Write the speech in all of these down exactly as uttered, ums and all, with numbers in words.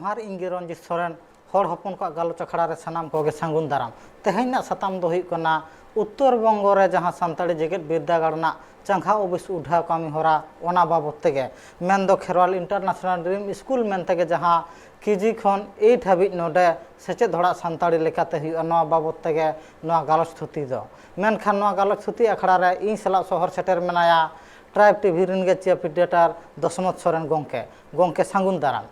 ᱟᱨ ᱤᱧ ᱜᱮ ᱨᱚᱧᱡᱤᱛ ᱥᱚᱨᱮᱱ, ᱦᱚᱲ ᱦᱚᱯᱚᱱ ᱠᱚᱣᱟᱜ ᱜᱟᱞᱚᱪ ᱟᱠᱷᱲᱟ ᱨᱮ ᱥᱟᱱᱟᱢ ᱠᱚᱜᱮ ᱥᱟᱹᱜᱩᱱ ᱫᱟᱨᱟᱢ᱾ ᱛᱮᱦᱮᱧ ᱨᱮᱱᱟᱜ ᱥᱟᱛᱟᱢ ᱫᱚ ᱦᱩᱭᱩᱜ ᱠᱟᱱᱟ ᱩᱛᱛᱚᱨ ᱵᱚᱝᱜᱚ ᱨᱮ ᱡᱟᱦᱟᱸ ᱥᱟᱱᱛᱟᱲᱤ ᱡᱮᱜᱮᱛ ᱵᱤᱨᱫᱟᱹᱜᱟᱲ ᱨᱮᱱᱟᱜ ᱪᱟᱸᱜᱟ ᱚᱯᱷᱤᱥ ᱩᱰᱷᱟᱹᱣ ᱠᱟᱹᱢᱤ ᱦᱚᱨᱟ, ᱚᱱᱟ ᱵᱟᱵᱚᱛ ᱛᱮᱜᱮ, ᱢᱮᱱᱫᱚ ᱠᱷᱮᱨᱣᱟᱞ ᱤᱱᱴᱟᱨᱱᱮᱥᱱᱟᱞ ᱰᱨᱤᱢ ᱥᱠᱩᱞ ᱢᱮᱱᱛᱮ ᱜᱮ ᱡᱟᱦᱟᱸ ᱠᱮᱡᱤ ᱠᱷᱚᱱ ᱮᱭᱤᱴ ᱦᱟᱹᱵᱤᱡ ᱱᱚᱰᱮ ᱥᱮᱪᱮᱫ ᱦᱚᱲᱟᱜ ᱥᱟᱱᱛᱟᱲᱤ ᱞᱮᱠᱟᱛᱮ ᱦᱩᱭᱩᱜᱼᱟ, ᱱᱚᱣᱟ ᱵᱟᱵᱚᱛ ᱛᱮᱜᱮ ᱱᱚᱣᱟ ᱜᱟᱞᱚᱪ ᱛᱷᱩᱛᱤ ᱫᱚ᱾ ᱢᱮᱱᱠᱷᱟᱱ ᱱᱚᱣᱟ ᱜᱟᱞᱚᱪ ᱛᱷᱩᱛᱤ ᱟᱠᱷᱲᱟ ᱨᱮ ᱤᱧ ᱥᱟᱞᱟᱜ ᱥᱚᱦᱚᱨ ᱥᱮᱴᱮᱨ ᱢᱮᱱᱟᱭᱟ ᱴᱨᱟᱭᱤᱵᱽ ᱴᱤᱵᱷᱤ ᱨᱮᱱ ᱜᱮ ᱪᱤᱯ ᱮᱰᱤᱴᱚᱨ ᱫᱚᱥᱢᱚᱛ ᱥᱚᱨᱮᱱ ᱜᱚᱢᱠᱮ᱾ ᱜᱚᱢᱠᱮ, ᱥᱟᱹᱜᱩᱱ ᱫᱟᱨᱟᱢ᱾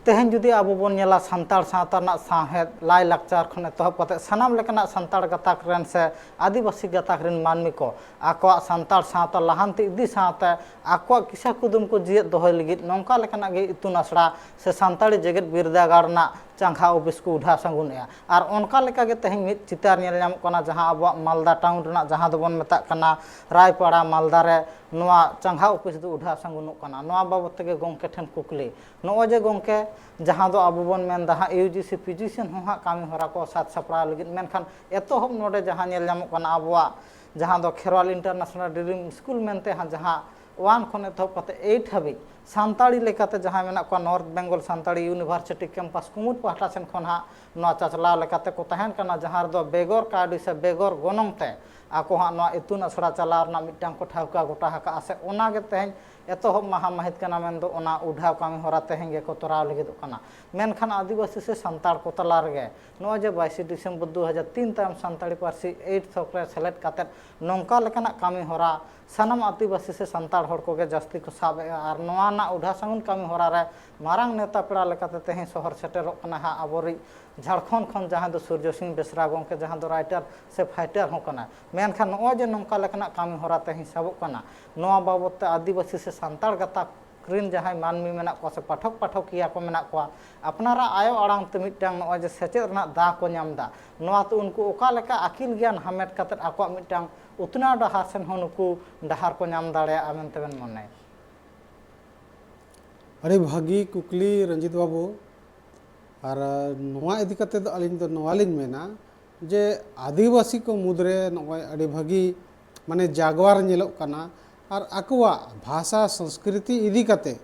ᱛᱮᱦᱮᱧ ᱡᱩᱫᱤ ᱟᱵᱚ ᱵᱚᱱ ᱧᱮᱞᱟ, ᱥᱟᱱᱛᱟᱲ ᱥᱟᱶᱛᱟ ᱨᱮᱱᱟᱜ ᱥᱟᱶᱦᱮᱫ, ᱞᱟᱭᱼᱞᱟᱠᱪᱟᱨ ᱠᱷᱚᱱ ᱮᱛᱚᱦᱚᱵ ᱠᱟᱛᱮ ᱥᱟᱱᱟᱢ ᱞᱮᱠᱟᱱᱟᱜ ᱥᱟᱱᱛᱟᱲ ᱜᱟᱛᱟᱠ ᱨᱮᱱ ᱥᱮ ᱟᱹᱫᱤᱵᱟᱹᱥᱤ ᱜᱟᱛᱟᱠ ᱨᱮᱱ ᱢᱟᱹᱱᱢᱤ ᱠᱚ ᱟᱠᱚᱣᱟᱜ ᱥᱟᱱᱛᱟᱲ ᱥᱟᱶᱛᱟ ᱞᱟᱦᱟᱱᱛᱤ ᱤᱫᱤ ᱥᱟᱶᱛᱮ ᱟᱠᱚᱣᱟᱜ ᱠᱤᱥᱟᱹ ᱠᱩᱫᱩᱢ ᱠᱚ ᱡᱤᱭᱮᱫ ᱫᱚᱦᱚᱭ ᱞᱟᱹᱜᱤᱫ ᱱᱚᱝᱠᱟ ᱞᱮᱠᱟᱱᱟᱜ ᱜᱮ ᱤᱛᱩᱱ ᱟᱥᱲᱟ ᱥᱮ ᱥᱟᱱᱛᱟᱲᱤ ᱡᱮᱜᱮᱛ ᱵᱤᱨᱫᱟᱹᱜᱟᱲ ᱨᱮᱱᱟᱜ ᱪᱟᱸᱜᱟ ᱚᱯᱷᱤᱥ ᱠᱚ ᱩᱰᱷᱟᱹᱣ ᱥᱟᱹᱜᱩᱱᱮᱜᱼᱟ᱾ ᱟᱨ ᱚᱱᱠᱟ ᱞᱮᱠᱟᱜᱮ ᱛᱮᱦᱮᱧ ᱢᱤᱫ ᱪᱤᱛᱟᱹᱨ ᱧᱮᱞ ᱧᱟᱢᱚᱜ ᱠᱟᱱᱟ, ᱡᱟᱦᱟᱸ ᱟᱵᱚᱣᱟᱜ ᱢᱟᱞᱫᱟ ᱴᱟᱣᱩᱱ ᱨᱮᱱᱟᱜ, ᱡᱟᱦᱟᱸ ᱫᱚᱵᱚᱱ ᱢᱮᱛᱟᱜ ᱠᱟᱱᱟ ᱨᱟᱭᱯᱟᱲᱟ, ᱢᱟᱞᱫᱟ ᱨᱮ ᱱᱚᱣᱟ ᱪᱟᱸᱜᱟ ᱚᱯᱷᱤᱥ ᱫᱚ ᱩᱰᱷᱟᱹᱣ ᱥᱟᱹᱜᱩᱱᱚᱜ ᱠᱟᱱᱟ᱾ ᱱᱚᱣᱟ ᱵᱟᱵᱚᱛ ᱛᱮᱜᱮ ᱜᱚᱢᱠᱮ ᱴᱷᱮᱱ ᱠᱩᱠᱞᱤ, ᱱᱚᱜᱼᱚᱭ ᱡᱮ ᱜᱚᱢᱠᱮ, ᱡᱟᱦᱟᱸ ᱫᱚ ᱟᱵᱚ ᱵᱚᱱ ᱢᱮᱱᱫᱟ ᱦᱟᱸᱜ U G C P G ᱥᱮᱱ ᱦᱚᱸ ᱦᱟᱸᱜ ᱠᱟᱹᱢᱤ ᱦᱚᱨᱟ ᱠᱚ ᱥᱟᱛ ᱥᱟᱯᱲᱟᱣ ᱞᱟᱹᱜᱤᱫ, ᱢᱮᱱᱠᱷᱟᱱ ᱮᱛᱚᱦᱚᱵ ᱱᱚᱰᱮ ᱡᱟᱦᱟᱸ ᱧᱮᱞ ᱧᱟᱢᱚᱜ ᱠᱟᱱᱟ, ᱟᱵᱚᱣᱟᱜ ᱡᱟᱦᱟᱸ ᱫᱚ ᱠᱷᱮᱨᱣᱟᱞ ᱤᱱᱴᱟᱨᱱᱮᱥᱱᱟᱞ ᱰᱨᱤᱢ ᱥᱠᱩᱞ ᱢᱮᱱᱛᱮ ᱦᱟᱸᱜ ᱡᱟᱦᱟᱸ ᱳᱣᱟᱱ ᱠᱷᱚᱱ ᱮᱛᱚᱦᱚᱵ ᱠᱟᱛᱮ ᱮᱭᱤᱴ ᱦᱟᱹᱵᱤᱡ ᱥᱟᱱᱛᱟᱲᱤ ᱞᱮᱠᱟᱛᱮ ᱡᱟᱦᱟᱸᱭ ᱢᱮᱱᱟᱜ ᱠᱚᱣᱟ, north Bengal Santali university campus ᱠᱩᱢᱩᱴ ᱯᱟᱦᱴᱟ ᱥᱮᱱ ᱠᱷᱚᱱ ᱦᱟᱸᱜ ᱱᱚᱣᱟ ᱪᱟᱪᱞᱟᱣ ᱞᱮᱠᱟᱛᱮ ᱠᱚ ᱛᱟᱦᱮᱱ ᱠᱟᱱᱟ, ᱡᱟᱦᱟᱸ ᱨᱮᱫᱚ ᱵᱮᱜᱚᱨ ᱠᱟᱹᱣᱰᱤ ᱥᱮ ᱵᱮᱜᱚᱨ ᱜᱚᱱᱚᱝ ᱛᱮ ᱟᱠᱚ ᱦᱟᱸᱜ ᱱᱚᱣᱟ ᱤᱛᱩᱱ ᱟᱥᱲᱟ ᱪᱟᱞᱟᱣ ᱨᱮᱱᱟᱜ ᱢᱤᱫᱴᱟᱝ ᱠᱚ ᱴᱷᱟᱹᱣᱠᱟᱹ ᱜᱚᱴᱟ ᱟᱠᱟᱫᱼᱟ, ᱥᱮ ᱚᱱᱟᱜᱮ ᱛᱮᱦᱮᱧ ᱮᱛᱚᱦᱚᱵ ᱢᱟᱦᱟ ᱢᱟᱹᱦᱤᱛ ᱠᱟᱱᱟ, ᱢᱮᱱᱫᱚ ᱚᱱᱟ ᱩᱰᱷᱟᱣ ᱠᱟᱹᱢᱤ ᱦᱚᱨᱟ ᱛᱮᱦᱮᱧ ᱜᱮᱠᱚ ᱛᱚᱨᱟᱣ ᱞᱟᱹᱜᱤᱫᱚᱜ ᱠᱟᱱᱟ᱾ ᱢᱮᱱᱠᱷᱟᱱ ᱟᱹᱫᱤᱵᱟᱹᱥᱤ ᱥᱮ ᱥᱟᱱᱛᱟᱲ ᱠᱚ ᱛᱟᱞᱟ ᱨᱮᱜᱮ ᱱᱚᱜᱼᱚᱭ ᱡᱮ ᱵᱟᱭᱤᱥᱮ ᱰᱤᱥᱮᱢᱵᱚᱨ ᱫᱩ ᱦᱟᱡᱟᱨ ᱛᱤᱱ ᱛᱟᱭᱚᱢ ᱥᱟᱱᱛᱟᱲᱤ ᱯᱟᱹᱨᱥᱤ ᱮᱭᱤᱴ ᱛᱷᱚᱠ ᱨᱮ ᱥᱮᱞᱮᱫ ᱠᱟᱛᱮᱫ ᱱᱚᱝᱠᱟ ᱞᱮᱠᱟᱱᱟᱜ ᱠᱟᱹᱢᱤ ᱦᱚᱨᱟ ᱥᱟᱱᱟᱢ ᱟᱹᱫᱤᱵᱟᱹᱥᱤ ᱥᱮ ᱥᱟᱱᱛᱟᱲ ᱦᱚᱲ ᱠᱚᱜᱮ ᱡᱟᱹᱥᱛᱤ ᱠᱚ ᱥᱟᱵ ᱮᱫᱼᱟ᱾ ᱟᱨ ᱱᱚᱣᱟ ᱨᱮᱱᱟᱜ ᱩᱰᱷᱟ ᱥᱟᱹᱜᱩᱱ ᱠᱟᱹᱢᱤ ᱦᱚᱨᱟ ᱨᱮ ᱢᱟᱨᱟᱝ ᱱᱮᱛᱟ ᱯᱮᱲᱟ ᱞᱮᱠᱟᱛᱮ ᱛᱮᱦᱮᱧ ᱥᱚᱦᱚᱨ ᱥᱮᱴᱮᱨᱚᱜ ᱠᱟᱱᱟ ᱦᱟᱸᱜ ᱟᱵᱚᱨᱤᱡ ᱡᱷᱟᱲᱠᱷᱚᱸᱰ ᱠᱷᱚᱱ ᱡᱟᱦᱟᱸᱭ ᱫᱚ ᱥᱩᱨᱡᱚ ᱥᱤᱝ ᱵᱮᱥᱨᱟ ᱜᱚᱢᱠᱮ, ᱡᱟᱦᱟᱸ ᱫᱚ ᱨᱟᱭᱴᱟᱨ ᱥᱮ ᱯᱷᱟᱭᱴᱟᱨ ᱦᱚᱸ ᱠᱟᱱᱟᱭ᱾ ᱢᱮᱱᱠᱷᱟᱱ ᱱᱚᱜᱼᱚᱭ ᱡᱮ ᱱᱚᱝᱠᱟ ᱞᱮᱠᱟᱱᱟᱜ ᱠᱟᱹᱢᱤ ᱦᱚᱨᱟ ᱛᱮᱦᱮᱧ ᱥᱟᱵᱚᱜ ᱠᱟᱱᱟ, ᱱᱚᱣᱟ ᱵᱟᱵᱚᱛ ᱛᱮ ᱟᱹᱫᱤᱵᱟᱹᱥᱤ ᱥᱮ ᱥᱟᱱᱛᱟᱲ ᱜᱟᱛᱟᱠ ᱨᱮᱱ ᱡᱟᱦᱟᱸᱭ ᱢᱟᱹᱱᱢᱤ ᱢᱮᱱᱟᱜ ᱠᱚᱣᱟ ᱥᱮ ᱯᱟᱴᱷᱚᱠ ᱯᱟᱴᱷᱚᱠᱤᱭᱟᱹ ᱠᱚ ᱢᱮᱱᱟᱜ ᱠᱚᱣᱟ, ᱟᱯᱱᱟᱨᱟᱜ ᱟᱭᱳ ᱟᱲᱟᱝ ᱛᱮ ᱢᱤᱫᱴᱟᱝ ᱱᱚᱜᱼᱚᱭ ᱡᱮ ᱥᱮᱪᱮᱫ ᱨᱮᱱᱟᱜ ᱫᱟᱣ ᱠᱚ ᱧᱟᱢ ᱮᱫᱟ, ᱱᱚᱣᱟ ᱛᱮ ᱩᱱᱠᱩ ᱚᱠᱟ ᱞᱮᱠᱟ ᱟᱹᱠᱤᱞ ᱜᱮᱭᱟᱱ ᱦᱟᱢᱮᱴ ᱠᱟᱛᱮᱫ ᱟᱠᱚᱣᱟᱜ ᱢᱤᱫᱴᱟᱝ ᱩᱛᱱᱟᱹᱣ ᱰᱟᱦᱟᱨ ᱥᱮᱱ ᱦᱚᱸ ᱱᱩᱠᱩ ᱰᱟᱦᱟᱨ ᱠᱚ ᱧᱟᱢ ᱫᱟᱲᱮᱭᱟᱜᱼᱟ ᱢᱮᱱᱛᱮ ᱵᱮᱱ ᱢᱚᱱᱮᱭᱟ? ᱟᱹᱰᱤ ᱵᱷᱟᱹᱜᱤ ᱠᱩᱠᱞᱤ ᱨᱚᱧᱡᱤᱛ ᱵᱟᱹᱵᱩ᱾ ᱟᱨ ᱱᱚᱣᱟ ᱤᱫᱤ ᱠᱟᱛᱮ ᱫᱚ ᱟᱹᱞᱤᱧ ᱫᱚ ᱱᱚᱣᱟ ᱞᱤᱧ ᱢᱮᱱᱟ ᱡᱮ ᱟᱹᱫᱤᱵᱟᱹᱥᱤ ᱠᱚ ᱢᱩᱫᱽᱨᱮ ᱱᱚᱜᱼᱚᱭ ᱟᱹᱰᱤ ᱵᱷᱟᱹᱜᱤ, ᱢᱟᱱᱮ, ᱡᱟᱜᱽᱣᱟᱨ ᱧᱮᱞᱚᱜ ᱠᱟᱱᱟ᱾ ᱟᱨ ᱟᱠᱚᱣᱟᱜ ᱵᱷᱟᱥᱟ ᱥᱚᱝᱥᱠᱨᱤᱛᱤ ᱤᱫᱤ ᱠᱟᱛᱮ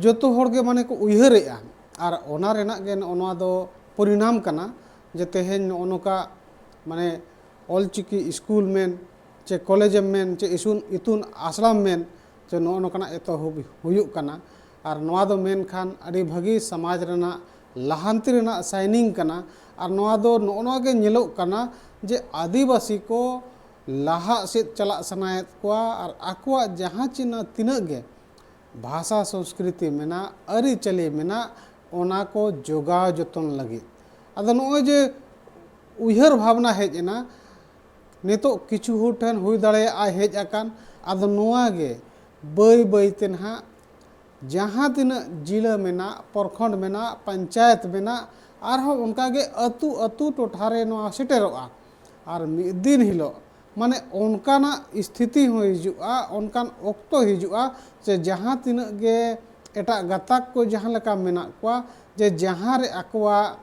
ᱡᱚᱛᱚ ᱦᱚᱲ ᱜᱮ ᱢᱟᱱᱮ ᱠᱚ ᱩᱭᱦᱟᱹᱨᱮᱜᱼᱟ᱾ ᱟᱨ ᱚᱱᱟ ᱨᱮᱱᱟᱜ ᱜᱮ ᱱᱚᱜᱼᱚ ᱱᱚᱣᱟ ᱫᱚ ᱯᱚᱨᱤᱱᱟᱢ ᱠᱟᱱᱟ ᱡᱮ ᱛᱮᱦᱮᱧ ᱱᱚᱜᱼᱚ ᱱᱚᱝᱠᱟ ᱢᱟᱱᱮ ᱚᱞᱪᱤᱠᱤ ᱥᱠᱩᱞ ᱢᱮᱱ ᱪᱮ ᱠᱚᱞᱮᱡᱽ ᱮᱢ ᱢᱮᱱ ᱪᱮ ᱤᱥᱩᱱ ᱤᱛᱩᱱ ᱟᱥᱲᱟᱢ ᱢᱮᱱ ᱪᱮ ᱱᱚᱜᱼᱚ ᱱᱚᱝᱠᱟᱱᱟᱜ ᱮᱛᱚᱦᱚᱵ ᱦᱩᱭᱩᱜ ᱠᱟᱱᱟ᱾ ᱟᱨ ᱱᱚᱣᱟ ᱫᱚ ᱢᱮᱱᱠᱷᱟᱱ ᱟᱹᱰᱤ ᱵᱷᱟᱹᱜᱤ ᱥᱚᱢᱟᱡᱽ ᱨᱮᱱᱟᱜ ᱞᱟᱦᱟᱱᱛᱤ ᱨᱮᱱᱟᱜ ᱥᱟᱭᱱᱤᱝ ᱠᱟᱱᱟ᱾ ᱟᱨ ᱱᱚᱣᱟ ᱫᱚ ᱱᱚᱜᱼᱚ ᱱᱚᱣᱟ ᱜᱮ ᱧᱮᱞᱚᱜ ᱠᱟᱱᱟ ᱡᱮ ᱟᱹᱫᱤᱵᱟᱹᱥᱤ ᱠᱚ ᱞᱟᱦᱟᱜ ᱥᱮᱫ ᱪᱟᱞᱟᱜ ᱥᱟᱱᱟᱭᱮᱫ ᱠᱚᱣᱟ ᱟᱨ ᱟᱠᱚᱣᱟᱜ ᱡᱟᱦᱟᱸ ᱪᱤᱱᱟᱹ ᱛᱤᱱᱟᱹᱜ ᱜᱮ ᱵᱷᱟᱥᱟ ᱥᱚᱝᱥᱠᱨᱤᱛᱤ ᱢᱮᱱᱟᱜ, ᱟᱹᱨᱤᱪᱟᱹᱞᱤ ᱢᱮᱱᱟᱜ, ᱚᱱᱟ ᱠᱚ ᱡᱚᱜᱟᱣ ᱡᱚᱛᱚᱱ ᱞᱟᱹᱜᱤᱫ᱾ ᱟᱫᱚ ᱱᱚᱜᱼᱚᱭ ᱡᱮ ᱩᱭᱦᱟᱹᱨ ᱵᱷᱟᱵᱽᱱᱟ ᱦᱮᱡ ᱮᱱᱟ, ᱱᱤᱛᱚᱜ ᱠᱤᱪᱷᱩ ᱦᱚᱲ ᱴᱷᱮᱱ ᱦᱩᱭ ᱫᱟᱲᱮᱭᱟᱜᱼᱟ ᱦᱮᱡ ᱟᱠᱟᱱ, ᱟᱫᱚ ᱱᱚᱣᱟ ᱜᱮ ᱵᱟᱹᱭ ᱵᱟᱹᱭ ᱛᱮ ᱱᱟᱦᱟᱜ ᱡᱟᱦᱟᱸ ᱛᱤᱱᱟᱹᱜ ᱡᱤᱞᱟᱹ ᱢᱮᱱᱟᱜ, ᱯᱨᱚᱠᱷᱚᱸᱰ ᱢᱮᱱᱟᱜ, ᱯᱚᱧᱪᱟᱭᱮᱛ ᱢᱮᱱᱟᱜ, ᱟᱨᱦᱚᱸ ᱚᱱᱠᱟ ᱜᱮ ᱟᱹᱛᱩ ᱟᱹᱛᱩ ᱴᱚᱴᱷᱟ ᱨᱮ ᱱᱚᱣᱟ ᱥᱮᱴᱮᱨᱚᱜᱼᱟ᱾ ᱟᱨ ᱢᱤᱫ ᱫᱤᱱ ᱦᱤᱞᱳᱜ ᱢᱟᱱᱮ ᱚᱱᱠᱟᱱᱟᱜ ᱥᱛᱷᱤᱛᱤ ᱦᱚᱸ ᱦᱤᱡᱩᱜᱼᱟ, ᱚᱱᱠᱟᱱ ᱚᱠᱛᱚ ᱦᱤᱡᱩᱜᱼᱟ ᱡᱮ ᱡᱟᱦᱟᱸ ᱛᱤᱱᱟᱹᱜ ᱜᱮ ᱮᱴᱟᱜ ᱜᱟᱛᱟᱠ ᱠᱚ ᱡᱟᱦᱟᱸ ᱞᱮᱠᱟ ᱢᱮᱱᱟᱜ ᱠᱚᱣᱟ, ᱡᱮ ᱡᱟᱦᱟᱸ ᱨᱮ ᱟᱠᱚᱣᱟᱜ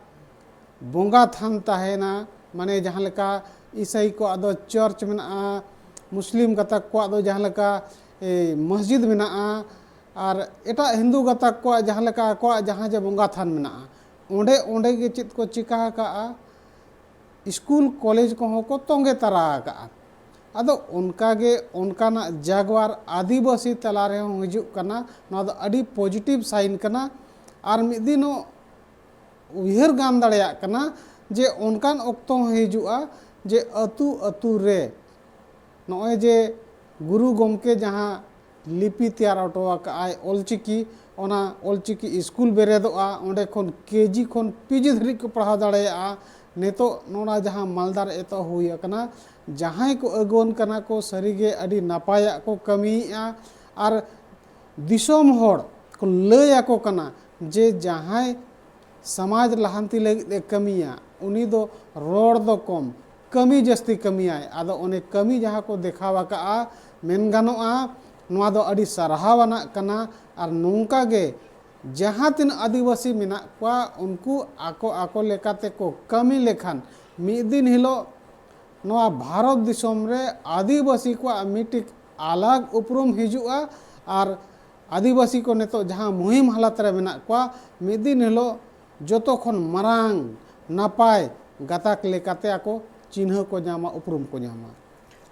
ᱵᱚᱸᱜᱟ ᱛᱷᱟᱱ ᱛᱟᱦᱮᱱᱟ, ᱢᱟᱱᱮ ᱡᱟᱦᱟᱸ ᱞᱮᱠᱟ ᱤᱥᱟᱹᱭ ᱠᱚᱣᱟᱜ ᱫᱚ ᱪᱟᱨᱪ ᱢᱮᱱᱟᱜᱼᱟ, ᱢᱩᱥᱞᱤᱢ ᱜᱟᱛᱟᱠ ᱠᱚᱣᱟᱜ ᱫᱚ ᱡᱟᱦᱟᱸ ᱞᱮᱠᱟ ᱮ, ᱢᱚᱥᱡᱤᱫ ᱢᱮᱱᱟᱜᱼᱟ, ᱟᱨ ᱮᱴᱟᱜ ᱦᱤᱱᱫᱩ ᱜᱟᱛᱟᱠ ᱠᱚᱣᱟᱜ ᱡᱟᱦᱟᱸ ᱞᱮᱠᱟ ᱟᱠᱚᱣᱟᱜ ᱡᱟᱦᱟᱸ ᱡᱮ ᱵᱚᱸᱜᱟ ᱛᱷᱟᱱ ᱢᱮᱱᱟᱜᱼᱟ, ᱚᱸᱰᱮ ᱚᱸᱰᱮ ᱜᱮ ᱪᱮᱫ ᱠᱚ ᱪᱤᱠᱟ ᱟᱠᱟᱜᱼᱟ, ᱥᱠᱩᱞ ᱠᱚᱞᱮᱡᱽ ᱠᱚᱦᱚᱸ ᱠᱚ ᱛᱚᱸᱜᱮ ᱛᱟᱨᱟ ᱟᱠᱟᱜᱼᱟ᱾ ᱟᱫᱚ ᱚᱱᱠᱟ ᱜᱮ ᱚᱱᱠᱟᱱᱟᱜ ᱡᱟᱜᱽᱣᱟᱨ ᱟᱹᱫᱤᱵᱟᱹᱥᱤ ᱛᱟᱞᱟ ᱨᱮᱦᱚᱸ ᱦᱤᱡᱩᱜ ᱠᱟᱱᱟ᱾ ᱱᱚᱣᱟ ᱫᱚ ᱟᱹᱰᱤ ᱯᱚᱡᱤᱴᱤᱵᱷ ᱥᱟᱭᱤᱱ ᱠᱟᱱᱟ᱾ ᱟᱨ ᱢᱤᱫ ᱫᱤᱱᱚᱜ ᱩᱭᱦᱟᱹᱨ ᱜᱟᱱ ᱫᱟᱲᱮᱭᱟᱜ ᱠᱟᱱᱟ ᱡᱮ ᱚᱱᱠᱟᱱ ᱚᱠᱛᱚ ᱦᱚᱸ ᱦᱤᱡᱩᱜᱼᱟ ᱡᱮ ᱟᱹᱛᱩ ᱟᱹᱛᱩ ᱨᱮ ᱱᱚᱜᱼᱚᱭ ᱡᱮ ᱜᱩᱨᱩ ᱜᱚᱢᱠᱮ ᱡᱟᱦᱟᱸ ᱞᱤᱯᱤ ᱛᱮᱭᱟᱨ ᱦᱚᱴᱚ ᱟᱠᱟᱫᱼᱟᱭ ᱚᱞᱪᱤᱠᱤ, ᱚᱱᱟ ᱚᱞᱪᱤᱠᱤ ᱥᱠᱩᱞ ᱵᱮᱨᱮᱫᱚᱜᱼᱟ, ᱚᱸᱰᱮ ᱠᱷᱚᱱ ᱠᱮᱡᱤ ᱠᱷᱚᱱ ᱯᱤᱡᱤ ᱫᱷᱟᱹᱨᱤᱡ ᱠᱚ ᱯᱟᱲᱦᱟᱣ ᱫᱟᱲᱮᱭᱟᱜᱼᱟ᱾ ᱱᱤᱛᱚᱜ ᱱᱚᱣᱟ ᱡᱟᱦᱟᱸ ᱢᱟᱞᱫᱟ ᱨᱮ ᱮᱛᱚᱦᱚᱵ ᱦᱩᱭ ᱟᱠᱟᱱᱟ, ᱡᱟᱦᱟᱸᱭ ᱠᱚ ᱟᱹᱜᱩᱣᱟᱹᱱ ᱠᱟᱱᱟ ᱠᱚ, ᱥᱟᱹᱨᱤᱜᱮ ᱟᱹᱰᱤ ᱱᱟᱯᱟᱭᱟᱜ ᱠᱚ ᱠᱟᱹᱢᱤᱭᱮᱫᱼᱟ᱾ ᱟᱨ ᱫᱤᱥᱚᱢ ᱦᱚᱲ ᱠᱚ ᱞᱟᱹᱭ ᱟᱠᱚ ᱠᱟᱱᱟ ᱡᱮ ᱡᱟᱦᱟᱸᱭ ᱥᱚᱢᱟᱡᱽ ᱞᱟᱦᱟᱱᱛᱤ ᱞᱟᱹᱜᱤᱫ ᱮ ᱠᱟᱹᱢᱤᱭᱟ, ᱩᱱᱤ ᱫᱚ ᱨᱚᱲ ᱫᱚ ᱠᱚᱢ, ᱠᱟᱹᱢᱤ ᱡᱟᱹᱥᱛᱤ ᱠᱟᱹᱢᱤᱭᱟᱭ᱾ ᱟᱫᱚ ᱚᱱᱮ ᱠᱟᱹᱢᱤ ᱡᱟᱦᱟᱸ ᱠᱚ ᱫᱮᱠᱷᱟᱣ ᱟᱠᱟᱫᱼᱟ, ᱢᱮᱱ ᱜᱟᱱᱚᱜᱼᱟ, ᱱᱚᱣᱟ ᱫᱚ ᱟᱹᱰᱤ ᱥᱟᱨᱦᱟᱣ ᱟᱱᱟᱜ ᱠᱟᱱᱟ᱾ ᱟᱨ ᱱᱚᱝᱠᱟ ᱜᱮ ᱡᱟᱦᱟᱸ ᱛᱤᱱᱟᱹᱜ ᱟᱹᱫᱤᱵᱟᱹᱥᱤ ᱢᱮᱱᱟᱜ ᱠᱚᱣᱟ, ᱩᱱᱠᱩ ᱟᱠᱚ ᱟᱠᱚ ᱞᱮᱠᱟᱛᱮ ᱠᱚ ᱠᱟᱹᱢᱤ ᱞᱮᱠᱷᱟᱱ, ᱢᱤᱫ ᱫᱤᱱ ᱦᱤᱞᱳᱜ ᱱᱚᱣᱟ ᱵᱷᱟᱨᱚᱛ ᱫᱤᱥᱚᱢ ᱨᱮ ᱟᱹᱫᱤᱵᱟᱹᱥᱤ ᱠᱚᱣᱟᱜ ᱢᱤᱫᱴᱤᱡ ᱟᱞᱟᱜᱽ ᱩᱯᱨᱩᱢ ᱦᱤᱡᱩᱜᱼᱟ᱾ ᱟᱨ ᱟᱹᱫᱤᱵᱟᱹᱥᱤ ᱠᱚ ᱱᱤᱛᱚᱜ ᱡᱟᱦᱟᱸ ᱢᱩᱦᱤᱢ ᱦᱟᱞᱟᱛ ᱨᱮ ᱢᱮᱱᱟᱜ ᱠᱚᱣᱟ, ᱢᱤᱫ ᱫᱤᱱ ᱦᱤᱞᱳᱜ ᱡᱚᱛᱚ ᱠᱷᱚᱱ ᱢᱟᱨᱟᱝ ᱱᱟᱯᱟᱭ ᱜᱟᱛᱟᱠ ᱞᱮᱠᱟᱛᱮ ᱟᱠᱚ ᱪᱤᱱᱦᱟᱹ ᱠᱚ ᱧᱟᱢᱟ, ᱩᱯᱨᱩᱢ ᱠᱚ ᱧᱟᱢᱟ᱾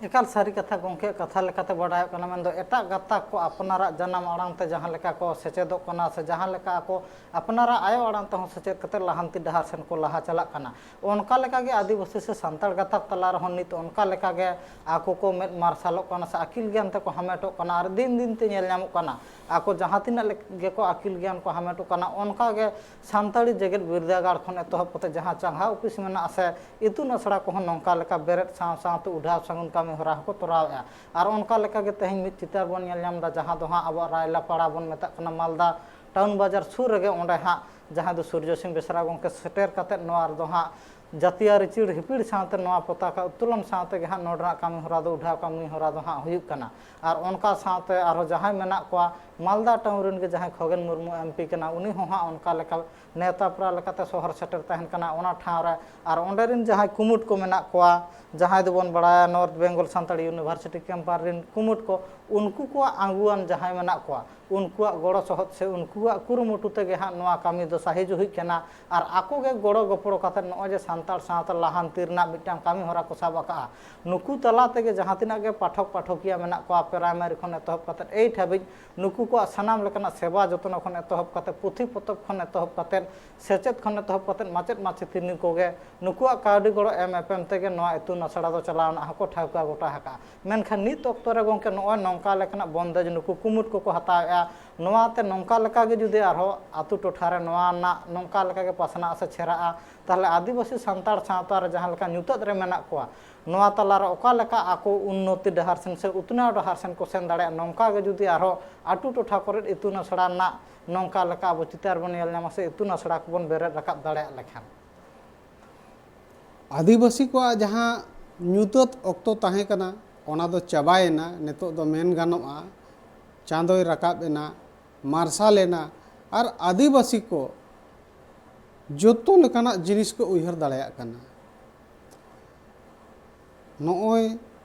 ᱮᱠᱟᱞ ᱥᱟᱹᱨᱤ ᱠᱟᱛᱷᱟ ᱜᱚᱢᱠᱮ, ᱠᱟᱛᱷᱟ ᱞᱮᱠᱟᱛᱮ ᱵᱟᱰᱟᱭᱚᱜ ᱠᱟᱱᱟ, ᱢᱮᱱᱫᱚ ᱮᱴᱟᱜ ᱜᱟᱛᱟᱠ ᱠᱚ ᱟᱯᱱᱟᱨᱟᱜ ᱡᱟᱱᱟᱢ ᱟᱲᱟᱝ ᱛᱮ ᱡᱟᱦᱟᱸ ᱞᱮᱠᱟ ᱠᱚ ᱥᱮᱪᱮᱫᱚᱜ ᱠᱟᱱᱟ ᱥᱮ ᱡᱟᱦᱟᱸ ᱞᱮᱠᱟ ᱟᱠᱚ ᱟᱯᱱᱟᱨᱟᱜ ᱟᱭᱳ ᱟᱲᱟᱝ ᱛᱮᱦᱚᱸ ᱥᱮᱪᱮᱫ ᱠᱟᱛᱮ ᱞᱟᱦᱟᱱᱛᱤ ᱰᱟᱦᱟᱨ ᱥᱮᱱ ᱠᱚ ᱞᱟᱦᱟ ᱪᱟᱞᱟᱜ ᱠᱟᱱᱟ, ᱚᱱᱠᱟ ᱞᱮᱠᱟᱜᱮ ᱟᱹᱫᱤᱵᱟᱹᱥᱤ ᱥᱮ ᱥᱟᱱᱛᱟᱲ ᱜᱟᱛᱟᱠ ᱛᱟᱞᱟ ᱨᱮᱦᱚᱸ ᱱᱤᱛ ᱚᱱᱠᱟ ᱞᱮᱠᱟᱜᱮ ᱟᱠᱚ ᱠᱚ ᱢᱮᱫ ᱢᱟᱨᱥᱟᱞᱚᱜ ᱠᱟᱱᱟ ᱥᱮ ᱟᱹᱠᱤᱞ ᱜᱮᱭᱟᱱ ᱛᱮᱠᱚ ᱦᱟᱢᱮᱴᱚᱜ ᱠᱟᱱᱟ᱾ ᱟᱨ ᱫᱤᱱ ᱫᱤᱱ ᱛᱮ ᱧᱮᱞ ᱧᱟᱢᱚᱜ ᱠᱟᱱᱟ, ᱟᱠᱚ ᱡᱟᱦᱟᱸ ᱛᱤᱱᱟᱹᱜ ᱞᱮᱠ- ᱜᱮᱠᱚ ᱟᱹᱠᱤᱞ ᱜᱮᱭᱟᱱ ᱠᱚ ᱦᱟᱢᱮᱴᱚᱜ ᱠᱟᱱᱟ, ᱚᱱᱠᱟᱜᱮ ᱥᱟᱱᱛᱟᱲᱤ ᱡᱮᱜᱮᱛ ᱵᱤᱨᱫᱟᱹᱜᱟᱲ ᱠᱷᱚᱱ ᱮᱛᱚᱦᱚᱵ ᱠᱟᱛᱮ ᱡᱟᱦᱟᱸ ᱪᱟᱸᱜᱟ ᱚᱯᱷᱤᱥ ᱢᱮᱱᱟᱜᱼᱟ ᱥᱮ ᱤᱛᱩᱱ ᱟᱥᱲᱟ ᱠᱚᱦᱚᱸ ᱱᱚᱝᱠᱟ ᱞᱮᱠᱟ ᱵᱮᱨᱮᱫ ᱥᱟᱶ ᱥᱟᱶᱛᱮ ᱩᱰᱷᱟᱣ ᱥᱟᱹᱜᱩᱱ ᱠᱟᱹᱢᱤ ᱦᱚᱨᱟ ᱦᱚᱸᱠᱚ ᱛᱚᱨᱟᱣᱮᱫᱼᱟ᱾ ᱟᱨ ᱚᱱᱠᱟ ᱞᱮᱠᱟᱜᱮ ᱛᱮᱦᱮᱧ ᱢᱤᱫ ᱪᱤᱛᱟᱹᱨ ᱵᱚᱱ ᱧᱮᱞ ᱧᱟᱢ ᱮᱫᱟ, ᱡᱟᱦᱟᱸ ᱫᱚ ᱦᱟᱸᱜ ᱟᱵᱚᱣᱟᱜ ᱨᱟᱭᱞᱟ ᱯᱟᱲᱟ ᱵᱚᱱ ᱢᱮᱛᱟᱜ ᱠᱟᱱᱟ, ᱢᱟᱞᱫᱟ ᱴᱟᱣᱩᱱ ᱵᱟᱡᱟᱨ ᱥᱩᱨ ᱨᱮᱜᱮ, ᱚᱸᱰᱮ ᱦᱟᱸᱜ ᱡᱟᱦᱟᱸᱭ ᱫᱚ ᱥᱩᱨᱡᱚ ᱥᱤᱝ ᱵᱮᱥᱨᱟ ᱜᱚᱢᱠᱮ ᱥᱮᱴᱮᱨ ᱠᱟᱛᱮᱫ ᱱᱚᱣᱟ ᱨᱮᱫᱚ ᱦᱟᱸᱜ ᱡᱟᱹᱛᱤᱭᱟᱹᱨᱤ ᱪᱤᱲ ᱦᱤᱯᱤᱲ ᱥᱟᱶᱛᱮ ᱱᱚᱣᱟ ᱯᱚᱛᱟᱠᱟ ᱩᱛᱛᱳᱞᱚᱱ ᱥᱟᱶ ᱛᱮᱜᱮ ᱦᱟᱸᱜ ᱱᱚᱰᱮᱱᱟᱜ ᱠᱟᱹᱢᱤ ᱦᱚᱨᱟ ᱫᱚ, ᱩᱰᱷᱟᱣ ᱠᱟᱹᱢᱤ ᱦᱚᱨᱟ ᱫᱚ ᱦᱟᱸᱜ ᱦᱩᱭᱩᱜ ᱠᱟᱱᱟ᱾ ᱟᱨ ᱚᱱᱠᱟ ᱥᱟᱶᱛᱮ ᱟᱨᱦᱚᱸ ᱡᱟᱦᱟᱸᱭ ᱢᱮᱱᱟᱜ ᱠᱚᱣᱟ, ᱢᱟᱞᱫᱟ ᱴᱟᱣᱩᱱ ᱨᱮᱱ ᱜᱮ ᱡᱟᱦᱟᱸᱭ ᱠᱷᱚᱜᱮᱱ ᱢᱩᱨᱢᱩ ᱮᱢᱯᱤ ᱠᱟᱱᱟ, ᱩᱱᱤ ᱦᱚᱸ ᱦᱟᱸᱜ ᱚᱱᱠᱟ ᱞᱮᱠᱟ ᱱᱮᱣᱛᱟ ᱯᱮᱲᱟ ᱞᱮᱠᱟᱛᱮ ᱥᱚᱦᱚᱨ ᱥᱮᱴᱮᱨ ᱛᱟᱦᱮᱱ ᱠᱟᱱᱟ ᱚᱱᱟ ᱴᱷᱟᱶ ᱨᱮ᱾ ᱟᱨ ᱚᱸᱰᱮ ᱨᱮᱱ ᱡᱟᱦᱟᱸᱭ ᱠᱩᱢᱩᱴ ᱠᱚ ᱢᱮᱱᱟᱜ ᱠᱚᱣᱟ, ᱡᱟᱦᱟᱸᱭ ᱫᱚᱵᱚᱱ ᱵᱟᱲᱟᱭᱟ north Bengal Santali university campus ᱨᱮᱱ ᱠᱩᱢᱩᱴ ᱠᱚ, ᱩᱱᱠᱩ ᱠᱚᱣᱟᱜ ᱟᱹᱜᱩᱣᱟᱹᱱ ᱡᱟᱦᱟᱸᱭ ᱢᱮᱱᱟᱜ ᱠᱚᱣᱟ, ᱩᱱᱠᱩᱣᱟᱜ ᱜᱚᱲᱚ ᱥᱚᱦᱚᱫ ᱥᱮ ᱩᱱᱠᱩᱣᱟᱜ ᱠᱩᱨᱩᱢᱩᱴᱩ ᱛᱮᱜᱮ ᱦᱟᱸᱜ ᱱᱚᱣᱟ ᱠᱟᱹᱢᱤ ᱫᱚ ᱥᱟᱹᱦᱤ ᱡᱩᱦᱤᱜ ᱠᱟᱱᱟ᱾ ᱟᱨ ᱟᱠᱚ ᱜᱮ ᱜᱚᱲᱚ ᱜᱚᱯᱚᱲᱚ ᱠᱟᱛᱮ ᱱᱚᱜᱼᱚᱭ ᱡᱮ ᱥᱟᱱᱛᱟᱲ ᱥᱟᱶᱛᱟ ᱞᱟᱦᱟᱱᱛᱤ ᱨᱮᱱᱟᱜ ᱢᱤᱫᱴᱟᱝ ᱠᱟᱹᱢᱤ ᱦᱚᱨᱟ ᱠᱚ ᱥᱟᱵ ᱟᱠᱟᱫᱼᱟ, ᱱᱩᱠᱩ ᱛᱟᱞᱟ ᱛᱮᱜᱮ ᱡᱟᱦᱟᱸ ᱛᱤᱱᱟᱹᱜ ᱜᱮ ᱯᱟᱴᱷᱚᱠ ᱯᱟᱴᱷᱚᱠᱤᱭᱟᱹ ᱢᱮᱱᱟᱜ ᱠᱚᱣᱟ, ᱯᱨᱟᱭᱢᱟᱨᱤ ᱠᱷᱚᱱ ᱮᱛᱚᱦᱚᱵ ᱠᱟᱛᱮ ᱮᱭᱤᱴ ᱦᱟᱹᱵᱤᱡ, ᱱᱩᱠᱩ ᱠᱚᱣᱟᱜ ᱥᱟᱱᱟᱢ ᱞᱮᱠᱟᱱᱟᱜ ᱥᱮᱵᱟ ᱡᱚᱛᱱᱚ ᱠᱷᱚᱱ ᱮᱛᱚᱦᱚᱵ ᱠᱟᱛᱮ, ᱯᱩᱛᱷᱤ ᱯᱚᱛᱚᱵ ᱠᱷᱚᱱ ᱮᱛᱚᱦᱚᱵ ᱠᱟᱛᱮ, ᱥᱮᱪᱮᱫ ᱠᱷᱚᱱ ᱮᱛᱚᱦᱚᱵ ᱠᱟᱛᱮ, ᱢᱟᱪᱮᱫ ᱢᱟᱪᱮᱛᱟᱹᱱᱤ ᱠᱚᱜᱮ ᱱᱩᱠᱩᱣᱟᱜ ᱠᱟᱹᱣᱰᱤ ᱜᱚᱲᱚ ᱮᱢ ᱮᱯᱮᱢ ᱛᱮᱜᱮ ᱱᱚᱣᱟ ᱤᱛᱩᱱ ᱟᱥᱲᱟ ᱫᱚ ᱪᱟᱞᱟᱣ ᱨᱮᱱᱟᱜ ᱦᱚᱸᱠᱚ ᱴᱷᱟᱹᱣᱠᱟᱹ ᱜᱚᱴᱟ ᱟᱠᱟᱫᱼᱟ᱾ ᱢᱮᱱᱠᱷᱟᱱ ᱱᱤᱛ ᱚᱠᱛᱚ ᱨᱮ ᱜᱚᱢᱠᱮ, ᱱᱚᱜᱼᱚᱭ ᱱᱚᱝᱠᱟ ᱞᱮᱠᱟᱱᱟᱜ ᱵᱚᱱᱫᱮᱡᱽ ᱱᱩᱠᱩ ᱠᱩᱢᱩᱴ ᱠᱚᱠᱚ ᱦᱟᱛᱟᱣᱮᱫᱼᱟ᱾ ᱱᱚᱣᱟᱛᱮ ᱱᱚᱝᱠᱟ ᱞᱮᱠᱟᱜᱮ ᱡᱩᱫᱤ ᱟᱨᱦᱚᱸ ᱟᱹᱛᱩ ᱴᱚᱴᱷᱟ ᱨᱮ ᱱᱚᱣᱟ ᱨᱮᱱᱟᱜ ᱱᱚᱝᱠᱟ ᱞᱮᱠᱟᱜᱮ ᱯᱟᱥᱱᱟᱜᱼᱟ ᱥᱮ ᱪᱷᱮᱨᱟᱜᱼᱟ, ᱛᱟᱦᱚᱞᱮ ᱟᱹᱫᱤᱵᱟᱹᱥᱤ ᱥᱟᱱᱛᱟᱲ ᱥᱟᱶᱛᱟ ᱨᱮ ᱡᱟᱦᱟᱸ ᱞᱮᱠᱟ ᱧᱩᱛᱟᱹᱛ ᱨᱮ ᱢᱮᱱᱟᱜ ᱠᱚᱣᱟ, ᱱᱚᱣᱟ ᱛᱟᱞᱟᱨᱮ ᱚᱠᱟ ᱞᱮᱠᱟ ᱟᱠᱚ ᱩᱱᱱᱚᱛᱤ ᱰᱟᱦᱟᱨ ᱥᱮᱱ ᱥᱮ ᱩᱛᱱᱟᱹᱣ ᱰᱟᱦᱟᱨ ᱥᱮᱱ ᱠᱚ ᱥᱮᱱ ᱫᱟᱲᱮᱭᱟᱜᱼᱟ, ᱱᱚᱝᱠᱟ ᱜᱮ ᱡᱩᱫᱤ ᱟᱨᱦᱚᱸ ᱟᱹᱛᱩ ᱴᱚᱴᱷᱟ ᱠᱚᱨᱮ ᱤᱛᱩᱱ ᱟᱥᱲᱟ ᱨᱮᱱᱟᱜ ᱱᱚᱝᱠᱟ ᱞᱮᱠᱟ ᱟᱵᱚ ᱪᱤᱛᱟᱹᱨ ᱵᱚᱱ ᱧᱮᱞ ᱧᱟᱢᱟ ᱥᱮ ᱤᱛᱩᱱ ᱟᱥᱲᱟ ᱠᱚᱵᱚᱱ ᱵᱮᱨᱮᱫ ᱨᱟᱠᱟᱵ ᱫᱟᱲᱮᱭᱟᱜ ᱞᱮᱠᱷᱟᱱ᱾ ᱟᱹᱫᱤᱵᱟᱹᱥᱤ ᱠᱚᱣᱟᱜ ᱡᱟᱦᱟᱸ ᱧᱩᱛᱟᱹᱛ ᱚᱠᱛᱚ ᱛᱟᱦᱮᱸ ᱠᱟᱱᱟ, ᱚᱱᱟ ᱫᱚ ᱪᱟᱵᱟᱭᱮᱱᱟ᱾ ᱱᱤᱛᱚᱜ ᱫᱚ ᱢᱮᱱ ᱜᱟᱱᱚᱜᱼᱟ, ᱪᱟᱸᱫᱚᱭ ᱨᱟᱠᱟᱵ ᱮᱱᱟ, ᱢᱟᱨᱥᱟᱞ ᱮᱱᱟ, ᱟᱨ ᱟᱹᱫᱤᱵᱟᱹᱥᱤ ᱠᱚ ᱡᱚᱛᱚ ᱞᱮᱠᱟᱱᱟᱜ ᱡᱤᱱᱤᱥ ᱠᱚ ᱩᱭᱦᱟᱹᱨ ᱫᱟᱲᱮᱭᱟᱜ ᱠᱟᱱᱟ᱾ ᱱᱚᱜᱼᱚᱭ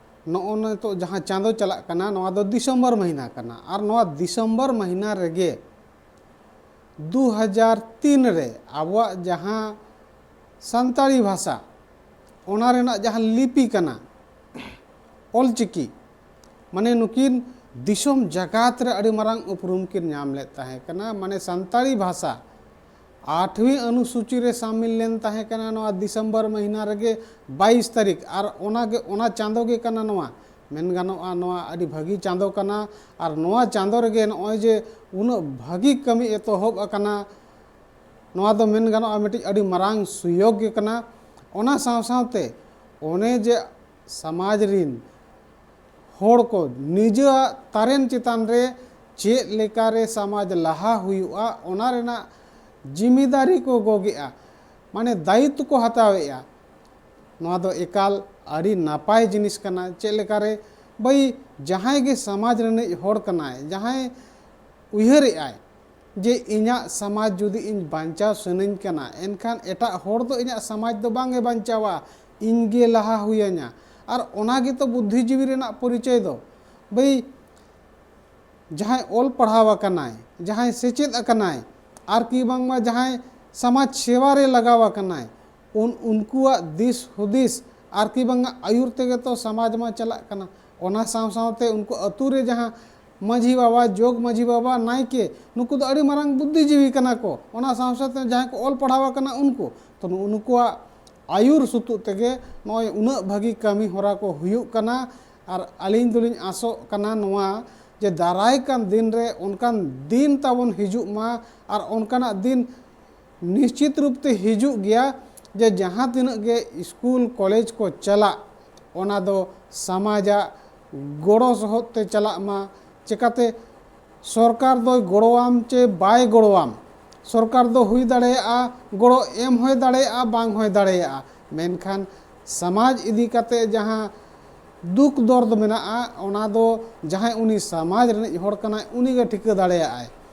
ᱱᱚᱜᱼᱚ ᱱᱤᱛᱚᱜ ᱡᱟᱦᱟᱸ ᱪᱟᱸᱫᱚ ᱪᱟᱞᱟᱜ ᱠᱟᱱᱟ, ᱱᱚᱣᱟ ᱫᱚ ᱰᱤᱥᱮᱢᱵᱚᱨ ᱢᱟᱹᱦᱱᱟᱹ ᱠᱟᱱᱟ᱾ ᱟᱨ ᱱᱚᱣᱟ ᱰᱤᱥᱮᱢᱵᱚᱨ ᱢᱟᱹᱦᱱᱟᱹ ᱨᱮᱜᱮ ᱫᱩ ᱦᱟᱡᱟᱨ ᱛᱤᱱ ᱨᱮ ᱟᱵᱚᱣᱟᱜ ᱡᱟᱦᱟᱸ ᱥᱟᱱᱛᱟᱲᱤ ᱵᱷᱟᱥᱟ, ᱚᱱᱟ ᱨᱮᱱᱟᱜ ᱡᱟᱦᱟᱸ ᱞᱤᱯᱤ ᱠᱟᱱᱟ, ᱚᱞᱪᱤᱠᱤ, ᱢᱟᱱᱮ ᱱᱩᱠᱤᱱ ᱫᱤᱥᱚᱢ ᱡᱟᱠᱟᱛ ᱨᱮ ᱟᱹᱰᱤ ᱢᱟᱨᱟᱝ ᱩᱯᱨᱩᱢ ᱠᱤᱱ ᱧᱟᱢ ᱞᱮᱫ ᱛᱟᱦᱮᱸ ᱠᱟᱱᱟ᱾ ᱢᱟᱱᱮ ᱥᱟᱱᱛᱟᱲᱤ ᱵᱷᱟᱥᱟ ᱟᱴᱷᱣᱤ ᱚᱱᱩᱥᱩᱪᱤ ᱨᱮ ᱥᱟᱢᱤᱞ ᱞᱮᱱ ᱛᱟᱦᱮᱸ ᱠᱟᱱᱟ ᱱᱚᱣᱟ ᱰᱤᱥᱮᱢᱵᱚᱨ ᱢᱟᱹᱦᱱᱟᱹ ᱨᱮᱜᱮ, ᱵᱟᱭᱤᱥ ᱛᱟᱹᱨᱤᱠᱷ, ᱟᱨ ᱚᱱᱟ ᱜᱮ, ᱚᱱᱟ ᱪᱟᱸᱫᱚ ᱜᱮ ᱠᱟᱱᱟ ᱱᱚᱣᱟ᱾ ᱢᱮᱱ ᱜᱟᱱᱚᱜᱼᱟ, ᱱᱚᱣᱟ ᱟᱹᱰᱤ ᱵᱷᱟᱹᱜᱤ ᱪᱟᱸᱫᱚ ᱠᱟᱱᱟ᱾ ᱟᱨ ᱱᱚᱣᱟ ᱪᱟᱸᱫᱚ ᱨᱮᱜᱮ ᱱᱚᱜᱼᱚᱭ ᱡᱮ ᱩᱱᱟᱹᱜ ᱵᱷᱟᱹᱜᱤ ᱠᱟᱹᱢᱤ ᱮᱛᱚᱦᱚᱵ ᱟᱠᱟᱱᱟ, ᱱᱚᱣᱟ ᱫᱚ ᱢᱮᱱ ᱜᱟᱱᱚᱜᱼᱟ ᱢᱤᱫᱴᱤᱡ ᱟᱹᱰᱤ ᱢᱟᱨᱟᱝ ᱥᱩᱭᱳᱜᱽ ᱜᱮ ᱠᱟᱱᱟ᱾ ᱚᱱᱟ ᱥᱟᱶ ᱥᱟᱶᱛᱮ ᱚᱱᱮ ᱡᱮ ᱥᱚᱢᱟᱡᱽ ᱨᱤᱱ ᱦᱚᱲ ᱠᱚ ᱱᱤᱡᱮᱨᱟᱜ ᱛᱟᱨᱮᱱ ᱪᱮᱛᱟᱱ ᱨᱮ ᱪᱮᱫ ᱞᱮᱠᱟᱨᱮ ᱥᱚᱢᱟᱡᱽ ᱞᱟᱦᱟ ᱦᱩᱭᱩᱜᱼᱟ, ᱚᱱᱟ ᱨᱮᱱᱟᱜ ᱡᱤᱢᱤᱫᱟᱨᱤ ᱠᱚ ᱜᱚᱜᱮᱜᱼᱟ, ᱢᱟᱱᱮ ᱫᱟᱭᱤᱛᱛᱚ ᱠᱚ ᱦᱟᱛᱟᱣᱮᱜᱼᱟ᱾ ᱱᱚᱣᱟ ᱫᱚ ᱮᱠᱟᱞ ᱟᱹᱰᱤ ᱱᱟᱯᱟᱭ ᱡᱤᱱᱤᱥ ᱠᱟᱱᱟ᱾ ᱪᱮᱫ ᱞᱮᱠᱟᱨᱮ ᱵᱷᱟᱹᱭ, ᱡᱟᱦᱟᱸᱭ ᱜᱮ ᱥᱚᱢᱟᱡᱽ ᱨᱤᱱᱤᱡ ᱦᱚᱲ ᱠᱟᱱᱟᱭ, ᱡᱟᱦᱟᱸᱭ ᱩᱭᱦᱟᱹᱨᱮᱜᱼᱟᱭ ᱡᱮ ᱤᱧᱟᱹᱜ ᱥᱚᱢᱟᱡᱽ ᱡᱩᱫᱤ ᱤᱧ ᱵᱟᱧᱪᱟᱣ ᱥᱟᱱᱟᱧ ᱠᱟᱱᱟ, ᱮᱱᱠᱷᱟᱱ ᱮᱴᱟᱜ ᱦᱚᱲ ᱫᱚ ᱤᱧᱟᱹᱜ ᱥᱚᱢᱟᱡᱽ ᱫᱚ ᱵᱟᱝ ᱮ ᱵᱟᱧᱪᱟᱣᱟ, ᱤᱧ ᱜᱮ ᱞᱟᱦᱟ ᱦᱩᱭᱟᱹᱧᱟ᱾ ᱟᱨ ᱚᱱᱟ ᱜᱮᱛᱚ ᱵᱩᱫᱽᱫᱷᱤᱡᱤᱵᱤ ᱨᱮᱱᱟᱜ ᱯᱚᱨᱤᱪᱚᱭ ᱫᱚ᱾ ᱵᱷᱟᱹᱭ, ᱡᱟᱦᱟᱸᱭ ᱚᱞ ᱯᱟᱲᱦᱟᱣ ᱟᱠᱟᱱᱟᱭ, ᱡᱟᱦᱟᱸᱭ ᱥᱮᱪᱮᱫ ᱟᱠᱟᱱᱟᱭ, ᱟᱨ ᱠᱤ ᱵᱟᱝᱢᱟ ᱡᱟᱦᱟᱸᱭ ᱥᱚᱢᱟᱡᱽ ᱥᱮᱵᱟ ᱨᱮ ᱞᱟᱜᱟᱣ ᱟᱠᱟᱱᱟᱭ, ᱩᱱ, ᱩᱱᱠᱩᱣᱟᱜ ᱫᱤᱥ ᱦᱩᱫᱤᱥ ᱟᱨ ᱠᱤ ᱵᱟᱝᱟ ᱟᱹᱭᱩᱨ ᱛᱮᱜᱮ ᱛᱚ ᱥᱚᱢᱟᱡᱽ ᱢᱟ ᱪᱟᱞᱟᱜ ᱠᱟᱱᱟ᱾ ᱚᱱᱟ ᱥᱟᱶ ᱥᱟᱶᱛᱮ ᱩᱱᱠᱩ ᱟᱹᱛᱩ ᱨᱮ ᱡᱟᱦᱟᱸ ᱢᱟᱹᱡᱷᱤ ᱵᱟᱵᱟ, ᱡᱚᱜᱽ ᱢᱟᱹᱡᱷᱤ ᱵᱟᱵᱟ, ᱱᱟᱭᱠᱮ, ᱱᱩᱠᱩ ᱫᱚ ᱟᱹᱰᱤ ᱢᱟᱨᱟᱝ ᱵᱩᱫᱽᱫᱷᱤᱡᱤᱵᱤ ᱠᱟᱱᱟ ᱠᱚ᱾ ᱚᱱᱟ ᱥᱟᱶ ᱥᱟᱶᱛᱮ ᱡᱟᱦᱟᱸᱭ ᱠᱚ ᱚᱞ ᱯᱟᱲᱦᱟᱣ ᱟᱠᱟᱱᱟ ᱩᱱᱠᱩ, ᱛᱚ ᱱᱩ-, ᱱᱩᱠᱩᱣᱟᱜ ᱟᱹᱭᱩᱨ ᱥᱩᱛᱩᱜ ᱛᱮᱜᱮ ᱱᱚᱜᱼᱚᱭ ᱩᱱᱟᱹᱜ ᱵᱷᱟᱹᱜᱤ ᱠᱟᱹᱢᱤ ᱦᱚᱨᱟ ᱠᱚ ᱦᱩᱭᱩᱜ ᱠᱟᱱᱟ᱾ ᱟᱨ ᱟᱹᱞᱤᱧ ᱫᱚᱞᱤᱧ ᱟᱥᱚᱜ ᱠᱟᱱᱟ ᱱᱚᱣᱟ ᱡᱮ ᱫᱟᱨᱟᱭ ᱠᱟᱱ ᱫᱤᱱ ᱨᱮ ᱚᱱᱠᱟᱱ ᱫᱤᱱ ᱛᱟᱵᱚᱱ ᱦᱤᱡᱩᱜ ᱢᱟ, ᱟᱨ ᱚᱱᱠᱟᱱᱟᱜ ᱫᱤᱱ ᱱᱤᱥᱪᱤᱛ ᱨᱩᱯ ᱛᱮ ᱦᱤᱡᱩᱜ ᱜᱮᱭᱟ ᱡᱮ ᱡᱟᱦᱟᱸ ᱛᱤᱱᱟᱹᱜ ᱜᱮ ᱥᱠᱩᱞ ᱠᱚᱞᱮᱡᱽ ᱠᱚ ᱪᱟᱞᱟᱜ, ᱚᱱᱟ ᱫᱚ ᱥᱚᱢᱟᱡᱟᱜ ᱜᱚᱲᱚ ᱥᱚᱦᱚᱫ ᱛᱮ ᱪᱟᱞᱟᱜ ᱢᱟ᱾ ᱪᱮᱠᱟᱛᱮ ᱥᱚᱨᱠᱟᱨ ᱫᱚᱭ ᱜᱚᱲᱚᱣᱟᱢ ᱪᱮ ᱵᱟᱭ ᱜᱚᱲᱚᱣᱟᱢ, ᱥᱚᱨᱠᱟᱨ ᱫᱚ ᱦᱩᱭ ᱫᱟᱲᱮᱭᱟᱜᱼᱟ ᱜᱚᱲᱚ ᱮᱢ ᱦᱚᱸᱭ ᱫᱟᱲᱮᱭᱟᱜᱼᱟ, ᱵᱟᱝ ᱦᱚᱸᱭ ᱫᱟᱲᱮᱭᱟᱜᱼᱟ, ᱢᱮᱱᱠᱷᱟᱱ ᱥᱚᱢᱟᱡᱽ ᱤᱫᱤ ᱠᱟᱛᱮ ᱡᱟᱦᱟᱸ ᱫᱩᱠ ᱫᱚᱨᱫ ᱢᱮᱱᱟᱜᱼᱟ, ᱚᱱᱟ ᱫᱚ ᱡᱟᱦᱟᱸᱭ ᱩᱱᱤ ᱥᱚᱢᱟᱡᱽ ᱨᱤᱱᱤᱡ ᱦᱚᱲ ᱠᱟᱱᱟᱭ, ᱩᱱᱤ ᱜᱮ ᱴᱷᱤᱠᱟᱹ ᱫᱟᱲᱮᱭᱟᱜᱼᱟᱭ᱾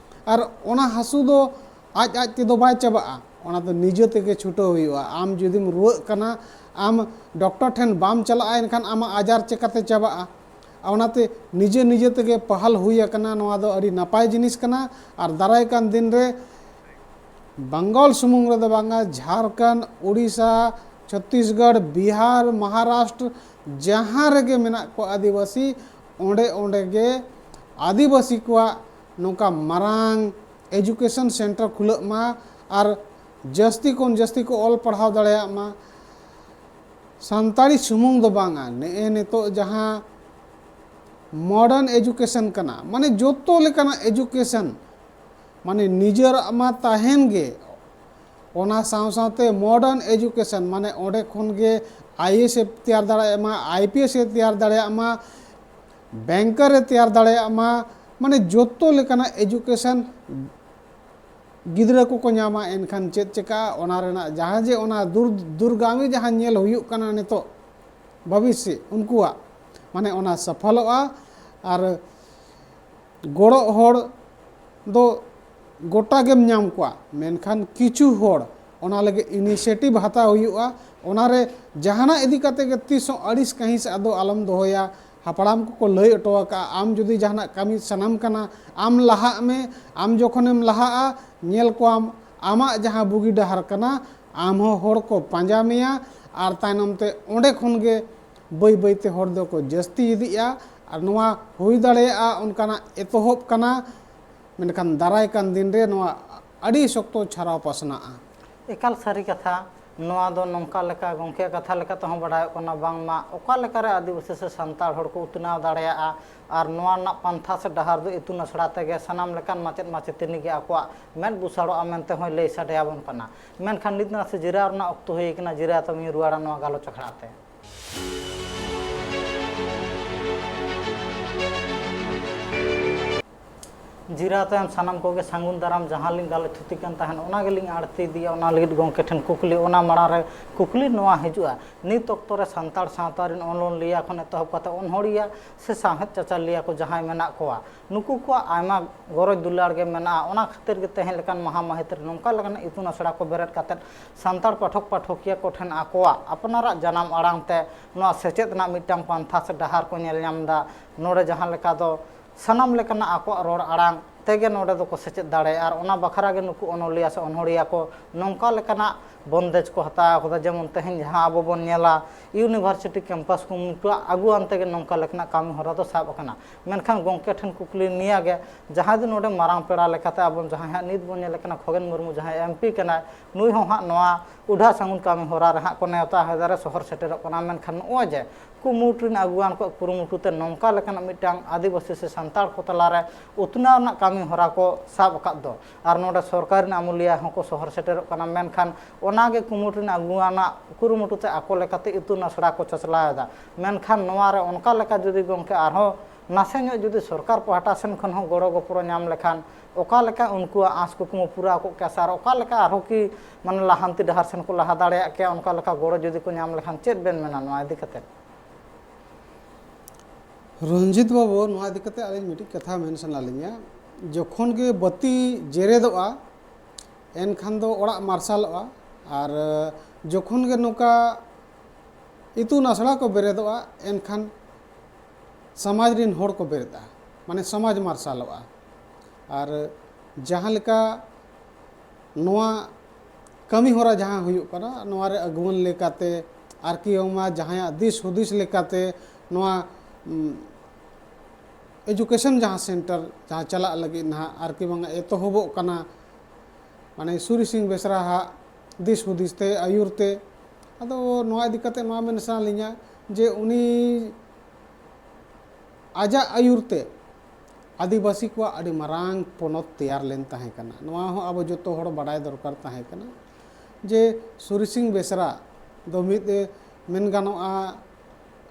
ᱟᱨ ᱚᱱᱟ ᱦᱟᱹᱥᱩ ᱫᱚ ᱟᱡ ᱟᱡ ᱛᱮᱫᱚ ᱵᱟᱭ ᱪᱟᱵᱟᱜᱼᱟ᱾ ᱚᱱᱟ ᱫᱚ ᱱᱤᱡᱮ ᱛᱮᱜᱮ ᱪᱷᱩᱴᱟᱹᱣ ᱦᱩᱭᱩᱜᱼᱟ᱾ ᱟᱢ ᱡᱩᱫᱤᱢ ᱨᱩᱣᱟᱹᱜ ᱠᱟᱱᱟ, ᱟᱢ ᱰᱚᱠᱴᱚᱨ ᱴᱷᱮᱱ ᱵᱟᱢ ᱪᱟᱞᱟᱜᱼᱟ, ᱮᱱᱠᱷᱟᱱ ᱟᱢᱟᱜ ᱟᱡᱟᱨ ᱪᱤᱠᱟᱹᱛᱮ ᱪᱟᱵᱟᱜᱼᱟ? ᱚᱱᱟᱛᱮ ᱱᱤᱡᱮ ᱱᱤᱡᱮ ᱛᱮᱜᱮ ᱯᱟᱦᱟᱞ ᱦᱩᱭ ᱟᱠᱟᱱᱟ᱾ ᱱᱚᱣᱟ ᱫᱚ ᱟᱹᱰᱤ ᱱᱟᱯᱟᱭ ᱡᱤᱱᱤᱥ ᱠᱟᱱᱟ᱾ ᱟᱨ ᱫᱟᱨᱟᱭ ᱠᱟᱱ ᱫᱤᱱ ᱨᱮ ᱵᱟᱝᱜᱟᱞ ᱥᱩᱢᱩᱝ ᱨᱮᱫᱚ ᱵᱟᱝᱟ, ᱡᱷᱟᱲᱠᱷᱚᱸᱰ, ᱳᱰᱤᱥᱟ, ᱪᱷᱚᱛᱛᱤᱥᱜᱚᱲ, ᱵᱤᱦᱟᱨ, ᱢᱚᱦᱟᱨᱟᱥᱴᱨ, ᱡᱟᱦᱟᱸ ᱨᱮᱜᱮ ᱢᱮᱱᱟᱜ ᱠᱚᱣᱟ ᱟᱹᱫᱤᱵᱟᱹᱥᱤ, ᱚᱸᱰᱮ ᱚᱸᱰᱮ ᱜᱮ ᱟᱹᱫᱤᱵᱟᱹᱥᱤ ᱠᱚᱣᱟᱜ ᱱᱚᱝᱠᱟ ᱢᱟᱨᱟᱝ education center ᱠᱷᱩᱞᱟᱹᱜ ᱢᱟ᱾ ᱟᱨ ᱡᱟᱹᱥᱛᱤ ᱠᱷᱚᱱ ᱡᱟᱹᱥᱛᱤ ᱠᱚ ᱚᱞ ᱯᱟᱲᱦᱟᱣ ᱫᱟᱲᱮᱭᱟᱜ ᱢᱟ᱾ ᱥᱟᱱᱛᱟᱲᱤ ᱥᱩᱢᱩᱝ ᱫᱚ ᱵᱟᱝᱟ, ᱱᱮᱜᱼᱮ ᱱᱤᱛᱚᱜ ᱡᱟᱦᱟᱸ modern education ᱠᱟᱱᱟ, ᱢᱟᱱᱮ ᱡᱚᱛᱚ ᱞᱮᱠᱟᱱᱟᱜ education, ᱢᱟᱱᱮ ᱱᱤᱡᱮᱨᱟᱜ ᱢᱟ ᱛᱟᱦᱮᱱ ᱜᱮ, ᱚᱱᱟ ᱥᱟᱶ ᱥᱟᱶᱛᱮ modern education, ᱢᱟᱱᱮ ᱚᱸᱰᱮ ᱠᱷᱚᱱ ᱜᱮ I A S ᱮ ᱛᱮᱭᱟᱨ ᱫᱟᱲᱮᱭᱟᱜ ᱢᱟ, I P S ᱮ ᱛᱮᱭᱟᱨ ᱫᱟᱲᱮᱭᱟᱜ ᱢᱟ, banker ᱮ ᱛᱮᱭᱟᱨ ᱫᱟᱲᱮᱭᱟᱜ ᱢᱟ, ᱢᱟᱱᱮ ᱡᱚᱛᱚ ᱞᱮᱠᱟᱱᱟᱜ education ᱜᱤᱫᱽᱨᱟᱹ ᱠᱚᱠᱚ ᱧᱟᱢᱟ᱾ ᱮᱱᱠᱷᱟᱱ ᱪᱮᱫ ᱪᱮᱠᱟᱜᱼᱟ? ᱚᱱᱟ ᱨᱮᱱᱟᱜ ᱡᱟᱦᱟᱸ ᱡᱮ ᱚᱱᱟ ᱫᱩᱨ-, ᱫᱩᱨᱜᱟᱢᱤ ᱡᱟᱦᱟᱸ ᱧᱮᱞ ᱦᱩᱭᱩᱜ ᱠᱟᱱᱟ ᱱᱤᱛᱚᱜ, ᱵᱷᱚᱵᱤᱥᱥᱚ ᱩᱱᱠᱩᱣᱟᱜ, ᱢᱟᱱᱮ ᱚᱱᱟ ᱥᱟᱯᱷᱚᱞᱚᱜᱼᱟ᱾ ᱟᱨ ᱜᱚᱲᱚᱜ ᱦᱚᱲ ᱫᱚ ᱜᱚᱴᱟ ᱜᱮᱢ ᱧᱟᱢ ᱠᱚᱣᱟ, ᱢᱮᱱᱠᱷᱟᱱ ᱠᱤᱪᱷᱩ ᱦᱚᱲ, ᱚᱱᱟ ᱞᱟᱹᱜᱤᱫ initiative ᱦᱟᱛᱟᱣ ᱦᱩᱭᱩᱜᱼᱟ᱾ ᱚᱱᱟᱨᱮ ᱡᱟᱦᱟᱱᱟᱜ ᱤᱫᱤ ᱠᱟᱛᱮ ᱜᱮ ᱛᱤᱥ ᱦᱚᱸ ᱟᱹᱲᱤᱥ ᱠᱟᱹᱦᱤᱥ ᱟᱫᱚ ᱟᱞᱚᱢ ᱫᱚᱦᱚᱭᱟ᱾ ᱦᱟᱯᱲᱟᱢ ᱠᱚᱠᱚ ᱞᱟᱹᱭ ᱦᱚᱴᱚ ᱟᱠᱟᱫᱼᱟ, ᱟᱢ ᱡᱩᱫᱤ ᱡᱟᱦᱟᱱᱟᱜ ᱠᱟᱹᱢᱤ ᱥᱟᱱᱟᱢ ᱠᱟᱱᱟ, ᱟᱢ ᱞᱟᱦᱟᱜ ᱢᱮ᱾ ᱟᱢ ᱡᱚᱠᱷᱚᱱᱮᱢ ᱞᱟᱦᱟᱜᱼᱟ, ᱧᱮᱞ ᱠᱚᱣᱟᱢ ᱟᱢᱟᱜ ᱡᱟᱦᱟᱸ ᱵᱩᱜᱤ ᱰᱟᱦᱟᱨ ᱠᱟᱱᱟ, ᱟᱢ ᱦᱚᱸ ᱦᱚᱲ ᱠᱚ ᱯᱟᱸᱡᱟ ᱢᱮᱭᱟ᱾ ᱟᱨ ᱛᱟᱭᱱᱚᱢ ᱛᱮ ᱚᱸᱰᱮ ᱠᱷᱚᱱ ᱜᱮ ᱵᱟᱹᱭ ᱵᱟᱹᱭ ᱛᱮ ᱦᱚᱲ ᱫᱚᱠᱚ ᱡᱟᱹᱥᱛᱤ ᱤᱫᱤᱜᱼᱟ᱾ ᱟᱨ ᱱᱚᱣᱟ ᱦᱩᱭ ᱫᱟᱲᱮᱭᱟᱜᱼᱟ ᱚᱱᱠᱟᱱᱟᱜ ᱮᱛᱚᱦᱚᱵ ᱠᱟᱱᱟ, ᱢᱮᱱᱠᱷᱟᱱ ᱫᱟᱨᱟᱭ ᱠᱟᱱ ᱫᱤᱱ ᱨᱮ ᱱᱚᱣᱟ ᱟᱹᱰᱤ ᱥᱚᱠᱛᱚ ᱪᱷᱟᱨᱟᱣ ᱯᱟᱥᱱᱟᱜᱼᱟ᱾ ᱮᱠᱟᱞ ᱥᱟᱹᱨᱤ ᱠᱟᱛᱷᱟ᱾ ᱱᱚᱣᱟ ᱫᱚ ᱱᱚᱝᱠᱟ ᱞᱮᱠᱟ, ᱜᱚᱢᱠᱮᱭᱟᱜ ᱠᱟᱛᱷᱟ ᱞᱮᱠᱟ ᱛᱮᱦᱚᱸ ᱵᱟᱰᱟᱭᱚᱜ ᱠᱟᱱᱟ, ᱵᱟᱝᱢᱟ ᱚᱠᱟ ᱞᱮᱠᱟᱨᱮ ᱟᱹᱫᱤᱵᱟᱹᱥᱤ ᱥᱮ ᱥᱟᱱᱛᱟᱲ ᱦᱚᱲ ᱠᱚ ᱩᱛᱱᱟᱹᱣ ᱫᱟᱲᱮᱭᱟᱜᱼᱟ᱾ ᱟᱨ ᱱᱚᱣᱟ ᱨᱮᱱᱟᱜ ᱯᱟᱱᱛᱷᱟ ᱥᱮ ᱰᱟᱦᱟᱨ ᱫᱚ ᱤᱛᱩᱱ ᱟᱥᱲᱟ ᱛᱮᱜᱮ ᱥᱟᱱᱟᱢ ᱞᱮᱠᱟᱱ ᱢᱟᱪᱮᱫ ᱢᱟᱪᱮᱛᱟᱹᱱᱤ ᱜᱮ ᱟᱠᱚᱣᱟᱜ ᱢᱮᱫ ᱵᱩᱥᱟᱹᱲᱚᱜᱼᱟ ᱢᱮᱱᱛᱮ ᱦᱚᱸᱭ ᱞᱟᱹᱭ ᱥᱟᱰᱮᱭᱟᱵᱚᱱ ᱠᱟᱱᱟ᱾ ᱢᱮᱱᱠᱷᱟᱱ ᱱᱤᱛ ᱱᱟᱥᱮ ᱡᱤᱨᱟᱹᱣ ᱨᱮᱱᱟᱜ ᱚᱠᱛᱚ ᱦᱩᱭ ᱟᱠᱟᱱᱟ, ᱡᱤᱨᱟᱹᱣ ᱛᱟᱵᱚᱱ ᱨᱩᱣᱟᱹᱲᱟ ᱱᱚᱣᱟ ᱜᱟᱞᱚᱪ ᱟᱠᱷᱲᱟ ᱛᱮ᱾ ᱡᱤᱨᱟᱹᱣ ᱛᱟᱭᱚᱢ ᱥᱟᱱᱟᱢ ᱠᱚᱜᱮ ᱥᱟᱹᱜᱩᱱ ᱫᱟᱨᱟᱢ, ᱡᱟᱦᱟᱸ ᱞᱤᱧ ᱜᱟᱞᱚᱪ ᱛᱷᱩᱛᱤ ᱠᱟᱱ ᱛᱟᱦᱮᱸᱫ, ᱚᱱᱟ ᱜᱮᱞᱤᱧ ᱟᱬᱛᱤ ᱤᱫᱤᱭᱟ᱾ ᱚᱱᱟ ᱞᱟᱹᱜᱤᱫ ᱜᱚᱢᱠᱮ ᱴᱷᱮᱱ ᱠᱩᱠᱞᱤ, ᱚᱱᱟ ᱢᱟᱲᱟᱝ ᱨᱮ ᱠᱩᱠᱞᱤ ᱱᱚᱣᱟ ᱦᱤᱡᱩᱜᱼᱟ, ᱱᱤᱛ ᱚᱠᱛᱚ ᱨᱮ ᱥᱟᱱᱛᱟᱲ ᱥᱟᱶᱛᱟ ᱨᱮᱱ ᱚᱱᱚᱞᱤᱭᱟᱹ ᱠᱷᱚᱱ ᱮᱛᱚᱦᱚᱵ ᱠᱟᱛᱮ ᱚᱱᱚᱲᱦᱤᱭᱟᱹ ᱥᱮ ᱥᱟᱶᱦᱮᱫ ᱪᱟᱪᱟᱞᱤᱭᱟᱹ ᱠᱚ ᱡᱟᱦᱟᱸᱭ ᱢᱮᱱᱟᱜ ᱠᱚᱣᱟ, ᱱᱩᱠᱩ ᱠᱚᱣᱟᱜ ᱟᱭᱢᱟ ᱜᱚᱨᱚᱡᱽ ᱫᱩᱞᱟᱹᱲ ᱜᱮ ᱢᱮᱱᱟᱜᱼᱟ᱾ ᱚᱱᱟ ᱠᱷᱟᱹᱛᱤᱨ ᱜᱮ ᱛᱮᱦᱮᱧ ᱞᱮᱠᱟᱱ ᱢᱟᱦᱟ ᱢᱟᱹᱦᱤᱛ ᱨᱮ ᱱᱚᱝᱠᱟ ᱞᱮᱠᱟᱱ ᱤᱛᱩᱱ ᱟᱥᱲᱟ ᱠᱚ ᱵᱮᱨᱮᱫ ᱠᱟᱛᱮ ᱥᱟᱱᱛᱟᱲ ᱯᱟᱴᱷᱚᱠ ᱯᱟᱴᱷᱚᱠᱤᱭᱟᱹ ᱠᱚ ᱴᱷᱮᱱ ᱟᱠᱚᱣᱟᱜ ᱟᱯᱱᱟᱨᱟᱜ ᱡᱟᱱᱟᱢ ᱟᱲᱟᱝ ᱛᱮ ᱱᱚᱣᱟ ᱥᱮᱪᱮᱫ ᱨᱮᱱᱟᱜ ᱢᱤᱫᱴᱟᱝ ᱯᱟᱱᱛᱷᱟ ᱥᱮ ᱰᱟᱦᱟᱨ ᱠᱚ ᱧᱮᱞ ᱧᱟᱢ ᱮᱫᱟ᱾ ᱱᱚᱰᱮ ᱡᱟᱦᱟᱸ ᱞᱮᱠᱟ ᱫᱚ ᱥᱟᱱᱟᱢ ᱞᱮᱠᱟᱱᱟᱜ ᱟᱠᱚᱣᱟᱜ ᱨᱚᱲ ᱟᱲᱟᱝ ᱛᱮᱜᱮ ᱱᱚᱰᱮ ᱫᱚᱠᱚ ᱥᱮᱪᱮᱫ ᱫᱟᱲᱮᱭᱟᱜᱼᱟ᱾ ᱟᱨ ᱚᱱᱟ ᱵᱟᱠᱷᱨᱟ ᱜᱮ ᱱᱩᱠᱩ ᱚᱱᱚᱞᱤᱭᱟᱹ ᱥᱮ ᱚᱱᱚᱲᱦᱤᱭᱟᱹ ᱠᱚ ᱱᱚᱝᱠᱟ ᱞᱮᱠᱟᱱᱟᱜ ᱵᱚᱱᱫᱮᱡᱽ ᱠᱚ ᱦᱟᱛᱟᱣ ᱟᱠᱟᱫᱟ᱾ ᱡᱮᱢᱚᱱ ᱛᱮᱦᱮᱧ ᱡᱟᱦᱟᱸ ᱟᱵᱚ ᱵᱚᱱ ᱧᱮᱞᱟ, ᱤᱭᱩᱱᱤᱵᱷᱟᱨᱥᱤᱴᱤ ᱠᱮᱢᱯᱟᱥ ᱠᱚᱢᱤᱴᱤᱭᱟᱜ ᱟᱹᱜᱩᱣᱟᱱ ᱛᱮᱜᱮ ᱱᱚᱝᱠᱟ ᱞᱮᱠᱟᱱᱟᱜ ᱠᱟᱹᱢᱤ ᱦᱚᱨᱟ ᱫᱚ ᱥᱟᱵ ᱟᱠᱟᱱᱟ᱾ ᱢᱮᱱᱠᱷᱟᱱ ᱜᱚᱢᱠᱮ ᱴᱷᱮᱱ ᱠᱩᱠᱞᱤ ᱱᱤᱭᱟᱹ ᱜᱮ, ᱡᱟᱦᱟᱸᱭ ᱫᱚ ᱱᱚᱰᱮ ᱢᱟᱨᱟᱝ ᱯᱮᱲᱟ ᱞᱮᱠᱟᱛᱮ ᱟᱵᱚ ᱡᱟᱦᱟᱸᱭ ᱦᱟᱸᱜ ᱱᱤᱛ ᱵᱚᱱ ᱧᱮᱞᱮ ᱠᱟᱱᱟ ᱠᱷᱚᱜᱮᱱ ᱢᱩᱨᱢᱩ, ᱡᱟᱦᱟᱸᱭ ᱮᱢ ᱯᱤ ᱠᱟᱱᱟᱭ, ᱱᱩᱭ ᱦᱚᱸ ᱦᱟᱸᱜ ᱱᱚᱣᱟ ᱩᱰᱷᱟ ᱥᱟᱹᱜᱩᱱ ᱠᱟᱹᱢᱤ ᱦᱚᱨᱟ ᱨᱮ ᱦᱟᱸᱜ ᱠᱚ ᱱᱮᱣᱛᱟ ᱦᱟᱭᱫᱟ ᱨᱮ ᱥᱚᱦᱚᱨ ᱥᱮᱴᱮᱨᱚᱜ ᱠᱟᱱᱟ᱾ ᱢᱮᱱᱠᱷᱟᱱ ᱱᱚᱜᱼᱚᱭ ᱡᱮ ᱠᱩᱢᱩᱴ ᱨᱮᱱ ᱟᱹᱜᱩᱣᱟᱱ ᱠᱚᱣᱟᱜ ᱠᱩᱨᱩᱢᱩᱴᱩ ᱛᱮ ᱱᱚᱝᱠᱟ ᱞᱮᱠᱟᱱᱟᱜ ᱢᱤᱫᱴᱟᱝ ᱟᱹᱫᱤᱵᱟᱹᱥᱤ ᱥᱮ ᱥᱟᱱᱛᱟᱲ ᱠᱚ ᱛᱟᱞᱟᱨᱮ ᱩᱛᱱᱟᱹᱣ ᱨᱮᱱᱟᱜ ᱠᱟᱹᱢᱤ ᱦᱚᱨᱟ ᱠᱚ ᱥᱟᱵ ᱟᱠᱟᱫ ᱫᱚ, ᱟᱨ ᱱᱚᱰᱮ ᱥᱚᱨᱠᱟᱨ ᱨᱮᱱ ᱟᱹᱢᱟᱹᱞᱤᱭᱟᱹ ᱦᱚᱸᱠᱚ ᱥᱚᱦᱚᱨ ᱥᱮᱴᱮᱨᱚᱜ ᱠᱟᱱᱟ᱾ ᱢᱮᱱᱠᱷᱟᱱ ᱚᱱᱟᱜᱮ ᱠᱩᱢᱩᱴ ᱨᱮᱱ ᱟᱹᱜᱩᱣᱟᱱᱟᱜ ᱠᱩᱨᱩᱢᱩᱴᱩ ᱛᱮ ᱟᱠᱚ ᱞᱮᱠᱟᱛᱮ ᱤᱛᱩᱱ ᱟᱥᱲᱟ ᱠᱚ ᱪᱟᱪᱞᱟᱣ ᱮᱫᱟ᱾ ᱢᱮᱱᱠᱷᱟᱱ ᱱᱚᱣᱟ ᱨᱮ ᱚᱱᱠᱟ ᱞᱮᱠᱟ ᱡᱩᱫᱤ ᱜᱚᱢᱠᱮ ᱟᱨᱦᱚᱸ ᱱᱟᱥᱮ ᱧᱚᱜ ᱡᱩᱫᱤ ᱥᱚᱨᱠᱟᱨ ᱯᱟᱦᱴᱟ ᱥᱮᱱ ᱠᱷᱚᱱ ᱦᱚᱸ ᱜᱚᱲᱚ ᱜᱚᱯᱚᱲᱚ ᱧᱟᱢ ᱞᱮᱠᱷᱟᱱ, ᱚᱠᱟ ᱞᱮᱠᱟ ᱩᱱᱠᱩᱣᱟᱜ ᱟᱸᱥ ᱠᱩᱠᱢᱩ ᱯᱩᱨᱟᱹᱣ ᱠᱚᱜ ᱠᱮᱭᱟ ᱥᱮ ᱟᱨ ᱚᱠᱟ ᱞᱮᱠᱟ ᱟᱨᱦᱚᱸ ᱠᱤ ᱢᱟᱱᱮ ᱞᱟᱦᱟᱱᱛᱤ ᱰᱟᱦᱟᱨ ᱥᱮᱱ ᱠᱚ ᱞᱟᱦᱟ ᱫᱟᱲᱮᱭᱟᱜ ᱠᱮᱭᱟ, ᱚᱱᱠᱟ ᱞᱮᱠᱟ ᱜᱚᱲᱚ ᱡᱩᱫᱤ ᱠᱚ ᱧᱟᱢ ᱞᱮᱠᱷᱟᱱ ᱪᱮᱫ ᱵᱮᱱ ᱢᱮᱱᱟ ᱱᱚᱣᱟ ᱤᱫᱤ ᱠᱟᱛᱮ? ᱨᱚᱧᱡᱤᱛ ᱵᱟᱹᱵᱩ, ᱱᱚᱣᱟ ᱤᱫᱤ ᱠᱟᱛᱮ ᱟᱹᱞᱤᱧ ᱢᱤᱫᱴᱤᱡ ᱠᱟᱛᱷᱟ ᱢᱮᱱ ᱥᱟᱱᱟ ᱞᱤᱧᱟ᱾ ᱡᱚᱠᱷᱚᱱ ᱜᱮ ᱵᱟᱹᱛᱤ ᱡᱮᱨᱮᱫᱚᱜᱼᱟ, ᱮᱱᱠᱷᱟᱱ ᱫᱚ ᱚᱲᱟᱜ ᱢᱟᱨᱥᱟᱞᱚᱜᱼᱟ, ᱟᱨ ᱡᱚᱠᱷᱚᱱ ᱜᱮ ᱱᱚᱝᱠᱟ ᱤᱛᱩᱱ ᱟᱥᱲᱟ ᱠᱚ ᱵᱮᱨᱮᱫᱚᱜᱼᱟ, ᱮᱱᱠᱷᱟᱱ ᱥᱚᱢᱟᱡᱽ ᱨᱮᱱ ᱦᱚᱲ ᱠᱚ ᱵᱮᱨᱮᱫᱼᱟ, ᱢᱟᱱᱮ ᱥᱚᱢᱟᱡᱽ ᱢᱟᱨᱥᱟᱞᱚᱜᱼᱟ᱾ ᱟᱨ ᱡᱟᱦᱟᱸ ᱞᱮᱠᱟ ᱱᱚᱣᱟ ᱠᱟᱹᱢᱤ ᱦᱚᱨᱟ ᱡᱟᱦᱟᱸ ᱦᱩᱭᱩᱜ ᱠᱟᱱᱟ, ᱱᱚᱣᱟ ᱨᱮ ᱟᱹᱜᱩᱣᱟᱹᱱ ᱞᱮᱠᱟᱛᱮ ᱟᱨᱠᱤ ᱵᱟᱝᱢᱟ ᱡᱟᱦᱟᱸᱭᱟᱜ ᱫᱤᱥ ᱦᱩᱫᱤᱥ ᱞᱮᱠᱟᱛᱮ ᱱᱚᱣᱟ, ᱩᱢ, education ᱡᱟᱦᱟᱸ center ᱡᱟᱦᱟᱸ ᱪᱟᱞᱟᱜ ᱞᱟᱹᱜᱤᱫ ᱱᱟᱦᱟᱜ ᱟᱨᱠᱤ ᱵᱟᱝᱟ ᱮᱛᱚᱦᱚᱵᱚᱜ ᱠᱟᱱᱟ, ᱢᱟᱱᱮ ᱥᱩᱨᱤ ᱥᱤᱝ ᱵᱮᱥᱨᱟ ᱦᱟᱜ ᱫᱤᱥ ᱦᱩᱫᱤᱥ ᱛᱮ, ᱟᱹᱭᱩᱨ ᱛᱮ᱾ ᱟᱫᱚ ᱱᱚᱣᱟ ᱤᱫᱤ ᱠᱟᱛᱮ ᱱᱚᱣᱟ ᱢᱮᱱ ᱥᱟᱱᱟ ᱞᱤᱧᱟ ᱡᱮ ᱩᱱᱤ ᱟᱡᱟᱜ ᱟᱹᱭᱩᱨ ᱛᱮ ᱟᱹᱫᱤᱵᱟᱹᱥᱤ ᱠᱚᱣᱟᱜ ᱟᱹᱰᱤ ᱢᱟᱨᱟᱝ ᱯᱚᱱᱚᱛ ᱛᱮᱭᱟᱨ ᱞᱮᱱ ᱛᱟᱦᱮᱸ ᱠᱟᱱᱟ᱾ ᱱᱚᱣᱟ ᱦᱚᱸ ᱟᱵᱚ ᱡᱚᱛᱚ ᱦᱚᱲ ᱵᱟᱰᱟᱭ ᱫᱚᱨᱠᱟᱨ ᱛᱟᱦᱮᱸ ᱠᱟᱱᱟ ᱡᱮ ᱥᱩᱨᱤ ᱥᱤᱝ ᱵᱮᱥᱨᱟ ᱫᱚ ᱢᱤᱫ, ᱮ, ᱢᱮᱱ ᱜᱟᱱᱚᱜᱼᱟ,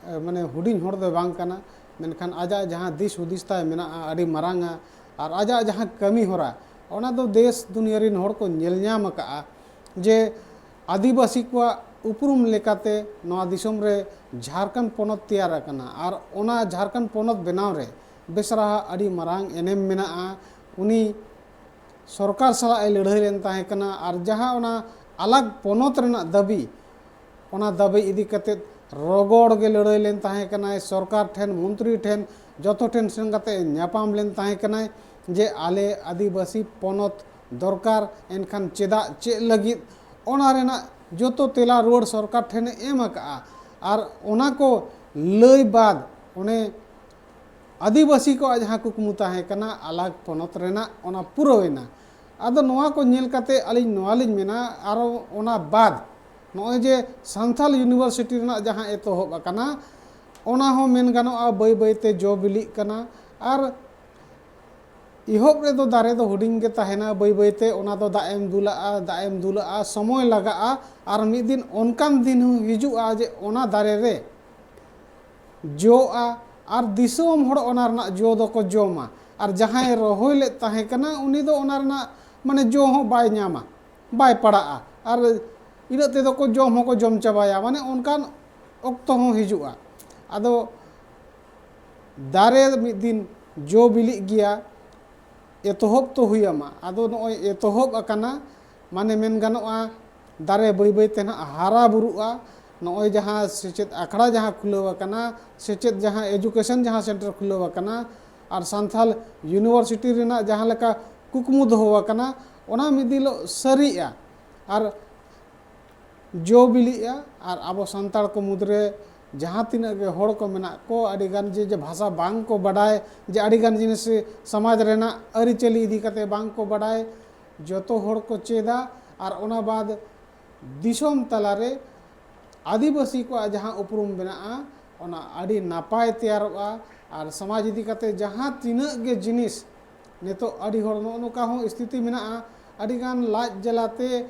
ᱮ, ᱢᱟᱱᱮ ᱦᱩᱰᱤᱧ ᱦᱚᱲ ᱫᱚ ᱵᱟᱝ ᱠᱟᱱᱟ, ᱢᱮᱱᱠᱷᱟᱱ ᱟᱡᱟᱜ ᱡᱟᱦᱟᱸ ᱫᱤᱥ ᱦᱩᱫᱤᱥ ᱛᱟᱭ ᱢᱮᱱᱟᱜᱼᱟ, ᱟᱹᱰᱤ ᱢᱟᱨᱟᱝᱟ, ᱟᱨ ᱟᱡᱟᱜ ᱡᱟᱦᱟᱸ ᱠᱟᱹᱢᱤ ᱦᱚᱨᱟ, ᱚᱱᱟ ᱫᱚ ᱫᱮᱥ ᱫᱩᱱᱤᱭᱟᱹ ᱨᱤᱱ ᱦᱚᱲ ᱠᱚ ᱧᱮᱞ ᱧᱟᱢ ᱟᱠᱟᱫᱼᱟ ᱡᱮ ᱟᱹᱫᱤᱵᱟᱹᱥᱤ ᱠᱚᱣᱟᱜ ᱩᱯᱨᱩᱢ ᱞᱮᱠᱟᱛᱮ ᱱᱚᱣᱟ ᱫᱤᱥᱚᱢ ᱨᱮ ᱡᱷᱟᱲᱠᱷᱚᱸᱰ ᱯᱚᱱᱚᱛ ᱛᱮᱭᱟᱨ ᱟᱠᱟᱱᱟ᱾ ᱟᱨ ᱚᱱᱟ ᱡᱷᱟᱲᱠᱷᱚᱸᱰ ᱯᱚᱱᱚᱛ ᱵᱮᱱᱟᱣ ᱨᱮ ᱵᱮᱥᱨᱟ ᱟᱜ ᱟᱹᱰᱤ ᱢᱟᱨᱟᱝ ᱮᱱᱮᱢ ᱢᱮᱱᱟᱜᱼᱟ᱾ ᱩᱱᱤ ᱥᱚᱨᱠᱟᱨ ᱥᱟᱞᱟᱜ ᱮ ᱞᱟᱹᱲᱦᱟᱹᱭ ᱞᱮᱱ ᱛᱟᱦᱮᱸ ᱠᱟᱱᱟ᱾ ᱟᱨ ᱡᱟᱦᱟᱸ ᱚᱱᱟ ᱟᱞᱟᱜᱽ ᱯᱚᱱᱚᱛ ᱨᱮᱱᱟᱜ ᱫᱟᱹᱵᱤ, ᱚᱱᱟ ᱫᱟᱹᱵᱤ ᱤᱫᱤ ᱠᱟᱛᱮᱫ ᱨᱚᱜᱚᱲ ᱜᱮ ᱞᱟᱹᱲᱦᱟᱹᱭ ᱞᱮᱱ ᱛᱟᱦᱮᱸ ᱠᱟᱱᱟᱭ᱾ ᱥᱚᱨᱠᱟᱨ ᱴᱷᱮᱱ, ᱢᱚᱱᱛᱨᱤ ᱴᱷᱮᱱ, ᱡᱚᱛᱚ ᱴᱷᱮᱱ ᱥᱮᱱ ᱠᱟᱛᱮ ᱧᱟᱯᱟᱢ ᱞᱮᱱ ᱛᱟᱦᱮᱸ ᱠᱟᱱᱟᱭ ᱡᱮ ᱟᱞᱮ ᱟᱹᱫᱤᱵᱟᱹᱥᱤ ᱯᱚᱱᱚᱛ ᱫᱚᱨᱠᱟᱨ, ᱮᱱᱠᱷᱟᱱ ᱪᱮᱫᱟᱜ, ᱪᱮᱫ ᱞᱟᱹᱜᱤᱫ, ᱚᱱᱟ ᱨᱮᱱᱟᱜ ᱡᱚᱛᱚ ᱛᱮᱞᱟ ᱨᱩᱣᱟᱹᱲ ᱥᱚᱨᱠᱟᱨ ᱴᱷᱮᱱᱮ ᱮᱢ ᱟᱠᱟᱫᱼᱟ᱾ ᱟᱨ ᱚᱱᱟ ᱠᱚ ᱞᱟᱹᱭ ᱵᱟᱫ ᱚᱱᱮ ᱟᱹᱫᱤᱵᱟᱹᱥᱤ ᱠᱚᱣᱟᱜ ᱡᱟᱦᱟᱸ ᱠᱩᱠᱢᱩ ᱛᱟᱦᱮᱸ ᱠᱟᱱᱟ ᱟᱞᱟᱜᱽ ᱯᱚᱱᱚᱛ ᱨᱮᱱᱟᱜ, ᱚᱱᱟ ᱯᱩᱨᱟᱹᱣ ᱮᱱᱟ᱾ ᱟᱫᱚ ᱱᱚᱣᱟ ᱠᱚ ᱧᱮᱞ ᱠᱟᱛᱮ ᱟᱹᱞᱤᱧ ᱱᱚᱣᱟ ᱞᱤᱧ ᱢᱮᱱᱟ, ᱟᱨᱚ ᱚᱱᱟ ᱵᱟᱫ ᱱᱚᱜᱼᱚᱭ ᱡᱮ ᱥᱟᱱᱛᱟᱞ ᱤᱭᱩᱱᱤᱵᱷᱟᱨᱥᱤᱴᱤ ᱨᱮᱱᱟᱜ ᱡᱟᱦᱟᱸ ᱮᱛᱚᱦᱚᱵ ᱟᱠᱟᱱᱟ, ᱚᱱᱟ ᱦᱚᱸ ᱢᱮᱱ ᱜᱟᱱᱚᱜᱼᱟ ᱵᱟᱹᱭ ᱵᱟᱹᱭ ᱛᱮ ᱡᱚ ᱵᱤᱞᱤᱜ ᱠᱟᱱᱟ᱾ ᱟᱨ ᱮᱦᱚᱵ ᱨᱮᱫᱚ ᱫᱟᱨᱮ ᱫᱚ ᱦᱩᱰᱤᱧ ᱜᱮ ᱛᱟᱦᱮᱱᱟ, ᱵᱟᱹᱭ ᱵᱟᱹᱭ ᱛᱮ ᱚᱱᱟ ᱫᱚ ᱫᱟᱜ ᱮᱢ ᱫᱩᱞᱟᱜᱼᱟ, ᱫᱟᱜ ᱮᱢ ᱫᱩᱞᱟᱜᱼᱟ, ᱥᱚᱢᱚᱭ ᱞᱟᱜᱟᱜᱼᱟ᱾ ᱟᱨ ᱢᱤᱫ ᱫᱤᱱ ᱚᱱᱠᱟᱱ ᱫᱤᱱ ᱦᱚᱸ ᱦᱤᱡᱩᱜᱼᱟ ᱡᱮ ᱚᱱᱟ ᱫᱟᱨᱮ ᱨᱮ ᱡᱚᱜᱼᱟ, ᱟᱨ ᱫᱤᱥᱚᱢ ᱦᱚᱲ ᱚᱱᱟ ᱨᱮᱱᱟᱜ ᱡᱚ ᱫᱚᱠᱚ ᱡᱚᱢᱟ᱾ ᱟᱨ ᱡᱟᱦᱟᱸᱭ ᱨᱚᱦᱚᱭ ᱞᱮᱫ ᱛᱟᱦᱮᱸ ᱠᱟᱱᱟ, ᱩᱱᱤ ᱫᱚ ᱚᱱᱟ ᱨᱮᱱᱟᱜ, ᱢᱟᱱᱮ, ᱡᱚ ᱦᱚᱸ ᱵᱟᱭ ᱧᱟᱢᱟ, ᱵᱟᱭ ᱯᱟᱲᱟᱜᱼᱟ᱾ ᱟᱨ ᱤᱱᱟᱹᱜ ᱛᱮᱫᱚ ᱠᱚ ᱡᱚᱢ ᱦᱚᱸᱠᱚ ᱡᱚᱢ ᱪᱟᱵᱟᱭᱟ, ᱢᱟᱱᱮ, ᱚᱱᱠᱟᱱ ᱚᱠᱛᱚ ᱦᱚᱸ ᱦᱤᱡᱩᱜᱼᱟ᱾ ᱟᱫᱚ ᱫᱟᱨᱮ ᱢᱤᱫ ᱫᱤᱱ ᱡᱚ ᱵᱤᱞᱤᱜ ᱜᱮᱭᱟ, ᱮᱛᱚᱦᱚᱵ ᱛᱚ ᱦᱩᱭ ᱟᱢᱟ᱾ ᱟᱫᱚ ᱱᱚᱜᱼᱚᱭ ᱮᱛᱚᱦᱚᱵ ᱟᱠᱟᱱᱟ, ᱢᱟᱱᱮ, ᱢᱮᱱ ᱜᱟᱱᱚᱜᱼᱟ ᱫᱟᱨᱮ ᱵᱟᱹᱭ ᱵᱟᱹᱭ ᱛᱮ ᱱᱟᱦᱟᱜ ᱦᱟᱨᱟ ᱵᱩᱨᱩᱜᱼᱟ᱾ ᱱᱚᱜᱼᱚᱭ ᱡᱟᱦᱟᱸ ᱥᱮᱪᱮᱫ ᱟᱠᱷᱲᱟ ᱡᱟᱦᱟᱸ ᱠᱷᱩᱞᱟᱹᱣ ᱟᱠᱟᱱᱟ, ᱥᱮᱪᱮᱫ ᱡᱟᱦᱟᱸ education ᱡᱟᱦᱟᱸ center ᱠᱷᱩᱞᱟᱹᱣ ᱟᱠᱟᱱᱟ, ᱟᱨ ᱥᱟᱱᱛᱟᱞ university ᱨᱮᱱᱟᱜ ᱡᱟᱦᱟᱸ ᱞᱮᱠᱟ ᱠᱩᱠᱢᱩ ᱫᱚᱦᱚ ᱟᱠᱟᱱᱟ, ᱚᱱᱟ ᱢᱤᱫ ᱫᱤᱱ ᱦᱤᱞᱳᱜ ᱥᱟᱹᱨᱤᱜᱼᱟ᱾ ᱟᱨ ᱡᱚ ᱵᱤᱞᱤᱜᱼᱟ᱾ ᱟᱨ ᱟᱵᱚ ᱥᱟᱱᱛᱟᱲ ᱠᱚ ᱢᱩᱫᱽᱨᱮ ᱡᱟᱦᱟᱸ ᱛᱤᱱᱟᱹᱜ ᱜᱮ ᱦᱚᱲ ᱠᱚ ᱢᱮᱱᱟᱜ ᱠᱚ, ᱟᱹᱰᱤ ᱜᱟᱱ ᱡᱮ, ᱡᱮ ᱵᱷᱟᱥᱟ ᱵᱟᱝ ᱠᱚ ᱵᱟᱰᱟᱭ, ᱡᱮ ᱟᱹᱰᱤ ᱜᱟᱱ ᱡᱤᱱᱤᱥ ᱥᱚᱢᱟᱡᱽ ᱨᱮᱱᱟᱜ ᱟᱹᱨᱤᱪᱟᱹᱞᱤ ᱤᱫᱤ ᱠᱟᱛᱮ ᱵᱟᱝ ᱠᱚ ᱵᱟᱰᱟᱭ, ᱡᱚᱛᱚ ᱦᱚᱲ ᱠᱚ ᱪᱮᱫᱟ᱾ ᱟᱨ ᱚᱱᱟ ᱵᱟᱫ ᱫᱤᱥᱚᱢ ᱛᱟᱞᱟᱨᱮ ᱟᱹᱫᱤᱵᱟᱹᱥᱤ ᱠᱚᱣᱟᱜ ᱡᱟᱦᱟᱸ ᱩᱯᱨᱩᱢ ᱢᱮᱱᱟᱜᱼᱟ, ᱚᱱᱟ ᱟᱹᱰᱤ ᱱᱟᱯᱟᱭ ᱛᱮᱭᱟᱨᱚᱜᱼᱟ᱾ ᱟᱨ ᱥᱚᱢᱟᱡᱽ ᱤᱫᱤ ᱠᱟᱛᱮ ᱡᱟᱦᱟᱸ ᱛᱤᱱᱟᱹᱜ ᱜᱮ ᱡᱤᱱᱤᱥ, ᱱᱤᱛᱚᱜ ᱟᱹᱰᱤ ᱦᱚᱲ ᱱᱚᱜᱼᱚ ᱱᱚᱝᱠᱟ ᱦᱚᱸ ᱥᱛᱷᱤᱛᱤ ᱢᱮᱱᱟᱜᱼᱟ, ᱟᱹᱰᱤ ᱜᱟᱱ ᱞᱟᱡ ᱡᱟᱞᱟᱛᱮ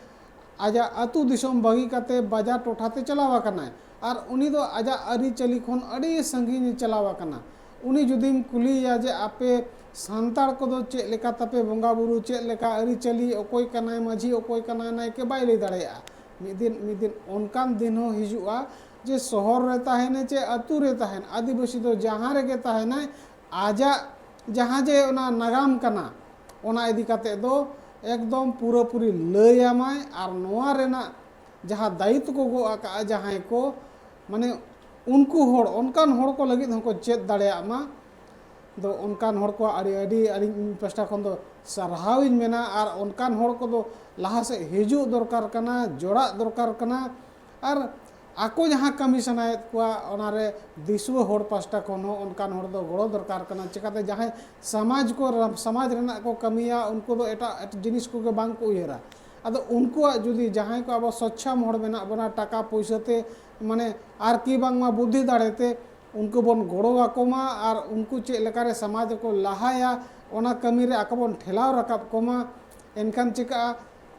ᱟᱡᱟᱜ ᱟᱹᱛᱩ ᱫᱤᱥᱚᱢ ᱵᱟᱹᱜᱤ ᱠᱟᱛᱮ ᱵᱟᱡᱟᱨ ᱴᱚᱴᱷᱟ ᱛᱮ ᱪᱟᱞᱟᱣ ᱟᱠᱟᱱᱟᱭ᱾ ᱟᱨ ᱩᱱᱤ ᱫᱚ ᱟᱡᱟᱜ ᱟᱹᱨᱤᱪᱟᱹᱞᱤ ᱠᱷᱚᱱ ᱟᱹᱰᱤ ᱥᱟᱺᱜᱤᱧ ᱮ ᱪᱟᱞᱟᱣ ᱟᱠᱟᱱᱟ᱾ ᱩᱱᱤ ᱡᱩᱫᱤᱢ ᱠᱩᱞᱤᱭᱮᱭᱟ ᱡᱮ ᱟᱯᱮ ᱥᱟᱱᱛᱟᱲ ᱠᱚᱫᱚ ᱪᱮᱫ ᱞᱮᱠᱟ ᱛᱟᱯᱮ ᱵᱚᱸᱜᱟ ᱵᱩᱨᱩ, ᱪᱮᱫ ᱞᱮᱠᱟ ᱟᱹᱨᱤᱪᱟᱹᱞᱤ, ᱚᱠᱚᱭ ᱠᱟᱱᱟᱭ ᱢᱟᱹᱡᱷᱤ, ᱚᱠᱚᱭ ᱠᱟᱱᱟᱭ ᱱᱟᱭᱠᱮ, ᱵᱟᱭ ᱞᱟᱹᱭ ᱫᱟᱲᱮᱭᱟᱜᱼᱟ᱾ ᱢᱤᱫ ᱫᱤᱱ ᱢᱤᱫ ᱫᱤᱱ ᱚᱱᱠᱟᱱ ᱫᱤᱱ ᱦᱚᱸ ᱦᱤᱡᱩᱜᱼᱟ ᱡᱮ ᱥᱚᱦᱚᱨ ᱨᱮ ᱛᱟᱦᱮᱱᱟ ᱪᱮ ᱟᱹᱛᱩ ᱨᱮ ᱛᱟᱦᱮᱱ, ᱟᱹᱫᱤᱵᱟᱹᱥᱤ ᱫᱚ ᱡᱟᱦᱟᱸ ᱨᱮᱜᱮ ᱛᱟᱦᱮᱱᱟᱭ, ᱟᱡᱟᱜ ᱡᱟᱦᱟᱸ ᱡᱮ ᱚᱱᱟ ᱱᱟᱜᱟᱢ ᱠᱟᱱᱟ, ᱚᱱᱟ ᱤᱫᱤ ᱠᱟᱛᱮ ᱫᱚ ᱮᱠᱫᱚᱢ ᱯᱩᱨᱟᱹᱯᱩᱨᱤ ᱞᱟᱹᱭ ᱟᱢᱟᱭ᱾ ᱟᱨ ᱱᱚᱣᱟ ᱨᱮᱱᱟᱜ ᱡᱟᱦᱟᱸ ᱫᱟᱭᱤᱛᱛᱚ ᱠᱚ ᱜᱚᱜ ᱟᱠᱟᱫᱼᱟ ᱡᱟᱦᱟᱸᱭ ᱠᱚ, ᱢᱟᱱᱮ ᱩᱱᱠᱩ ᱦᱚᱲ, ᱚᱱᱠᱟᱱ ᱦᱚᱲ ᱠᱚ ᱞᱟᱹᱜᱤᱫ ᱦᱚᱸᱠᱚ ᱪᱮᱫ ᱫᱟᱲᱮᱭᱟᱜ ᱢᱟ᱾ ᱫᱚ ᱚᱱᱠᱟᱱ ᱦᱚᱲ ᱠᱚ ᱟᱹᱰᱤ, ᱟᱹᱰᱤ ᱟᱹᱞᱤᱧ ᱯᱟᱥᱴᱟ ᱠᱷᱚᱱ ᱫᱚ ᱥᱟᱨᱦᱟᱣᱤᱧ ᱢᱮᱱᱟ᱾ ᱟᱨ ᱚᱱᱠᱟᱱ ᱦᱚᱲ ᱠᱚᱫᱚ ᱞᱟᱦᱟ ᱥᱮᱫ ᱦᱤᱡᱩᱜ ᱫᱚᱨᱠᱟᱨ ᱠᱟᱱᱟ, ᱡᱚᱲᱟᱜ ᱫᱚᱨᱠᱟᱨ ᱠᱟᱱᱟ᱾ ᱟᱨ ᱟᱠᱚ ᱡᱟᱦᱟᱸ ᱠᱟᱹᱢᱤ ᱥᱟᱱᱟᱭᱮᱫ ᱠᱚᱣᱟ, ᱚᱱᱟᱨᱮ ᱫᱤᱥᱩᱣᱟᱹ ᱦᱚᱲ ᱯᱟᱥᱴᱟ ᱠᱷᱚᱱ ᱦᱚᱸ ᱚᱱᱠᱟᱱ ᱦᱚᱲ ᱫᱚ ᱜᱚᱲᱚ ᱫᱚᱨᱠᱟᱨ ᱠᱟᱱᱟ᱾ ᱪᱤᱠᱟᱹᱛᱮ ᱡᱟᱦᱟᱸᱭ ᱥᱚᱢᱟᱡᱽ ᱠᱚ, ᱥᱚᱢᱟᱡᱽ ᱨᱮᱱᱟᱜ ᱠᱚ ᱠᱟᱹᱢᱤᱭᱟ, ᱩᱱᱠᱩ ᱫᱚ ᱮᱴᱟᱜ, ᱮᱴᱟᱜ ᱡᱤᱱᱤᱥ ᱠᱚᱜᱮ ᱵᱟᱝ ᱠᱚ ᱩᱭᱦᱟᱹᱨᱟ᱾ ᱟᱫᱚ ᱩᱱᱠᱩᱣᱟᱜ ᱡᱩᱫᱤ ᱡᱟᱦᱟᱸᱭ ᱠᱚ ᱟᱵᱚ ᱥᱚᱪᱪᱷᱟᱢ ᱦᱚᱲ ᱢᱮᱱᱟᱜ ᱵᱚᱱᱟ, ᱴᱟᱠᱟ ᱯᱩᱭᱥᱟᱹ ᱛᱮ, ᱢᱟᱱᱮ ᱟᱨ ᱠᱤ ᱵᱟᱝᱢᱟ ᱵᱩᱫᱽᱫᱷᱤ ᱫᱟᱲᱮ ᱛᱮ, ᱩᱱᱠᱩ ᱵᱚᱱ ᱜᱚᱲᱚ ᱟᱠᱚ ᱢᱟ ᱟᱨ ᱩᱱᱠᱩ ᱪᱮᱫ ᱞᱮᱠᱟᱨᱮ ᱥᱚᱢᱟᱡᱽ ᱨᱮᱠᱚ ᱞᱟᱦᱟᱭᱟ, ᱚᱱᱟ ᱠᱟᱹᱢᱤ ᱨᱮ ᱟᱠᱚ ᱵᱚᱱ ᱴᱷᱮᱞᱟᱣ ᱨᱟᱠᱟᱵ ᱠᱚᱢᱟ᱾ ᱮᱱᱠᱷᱟᱱ ᱪᱤᱠᱟᱹᱜᱼᱟ,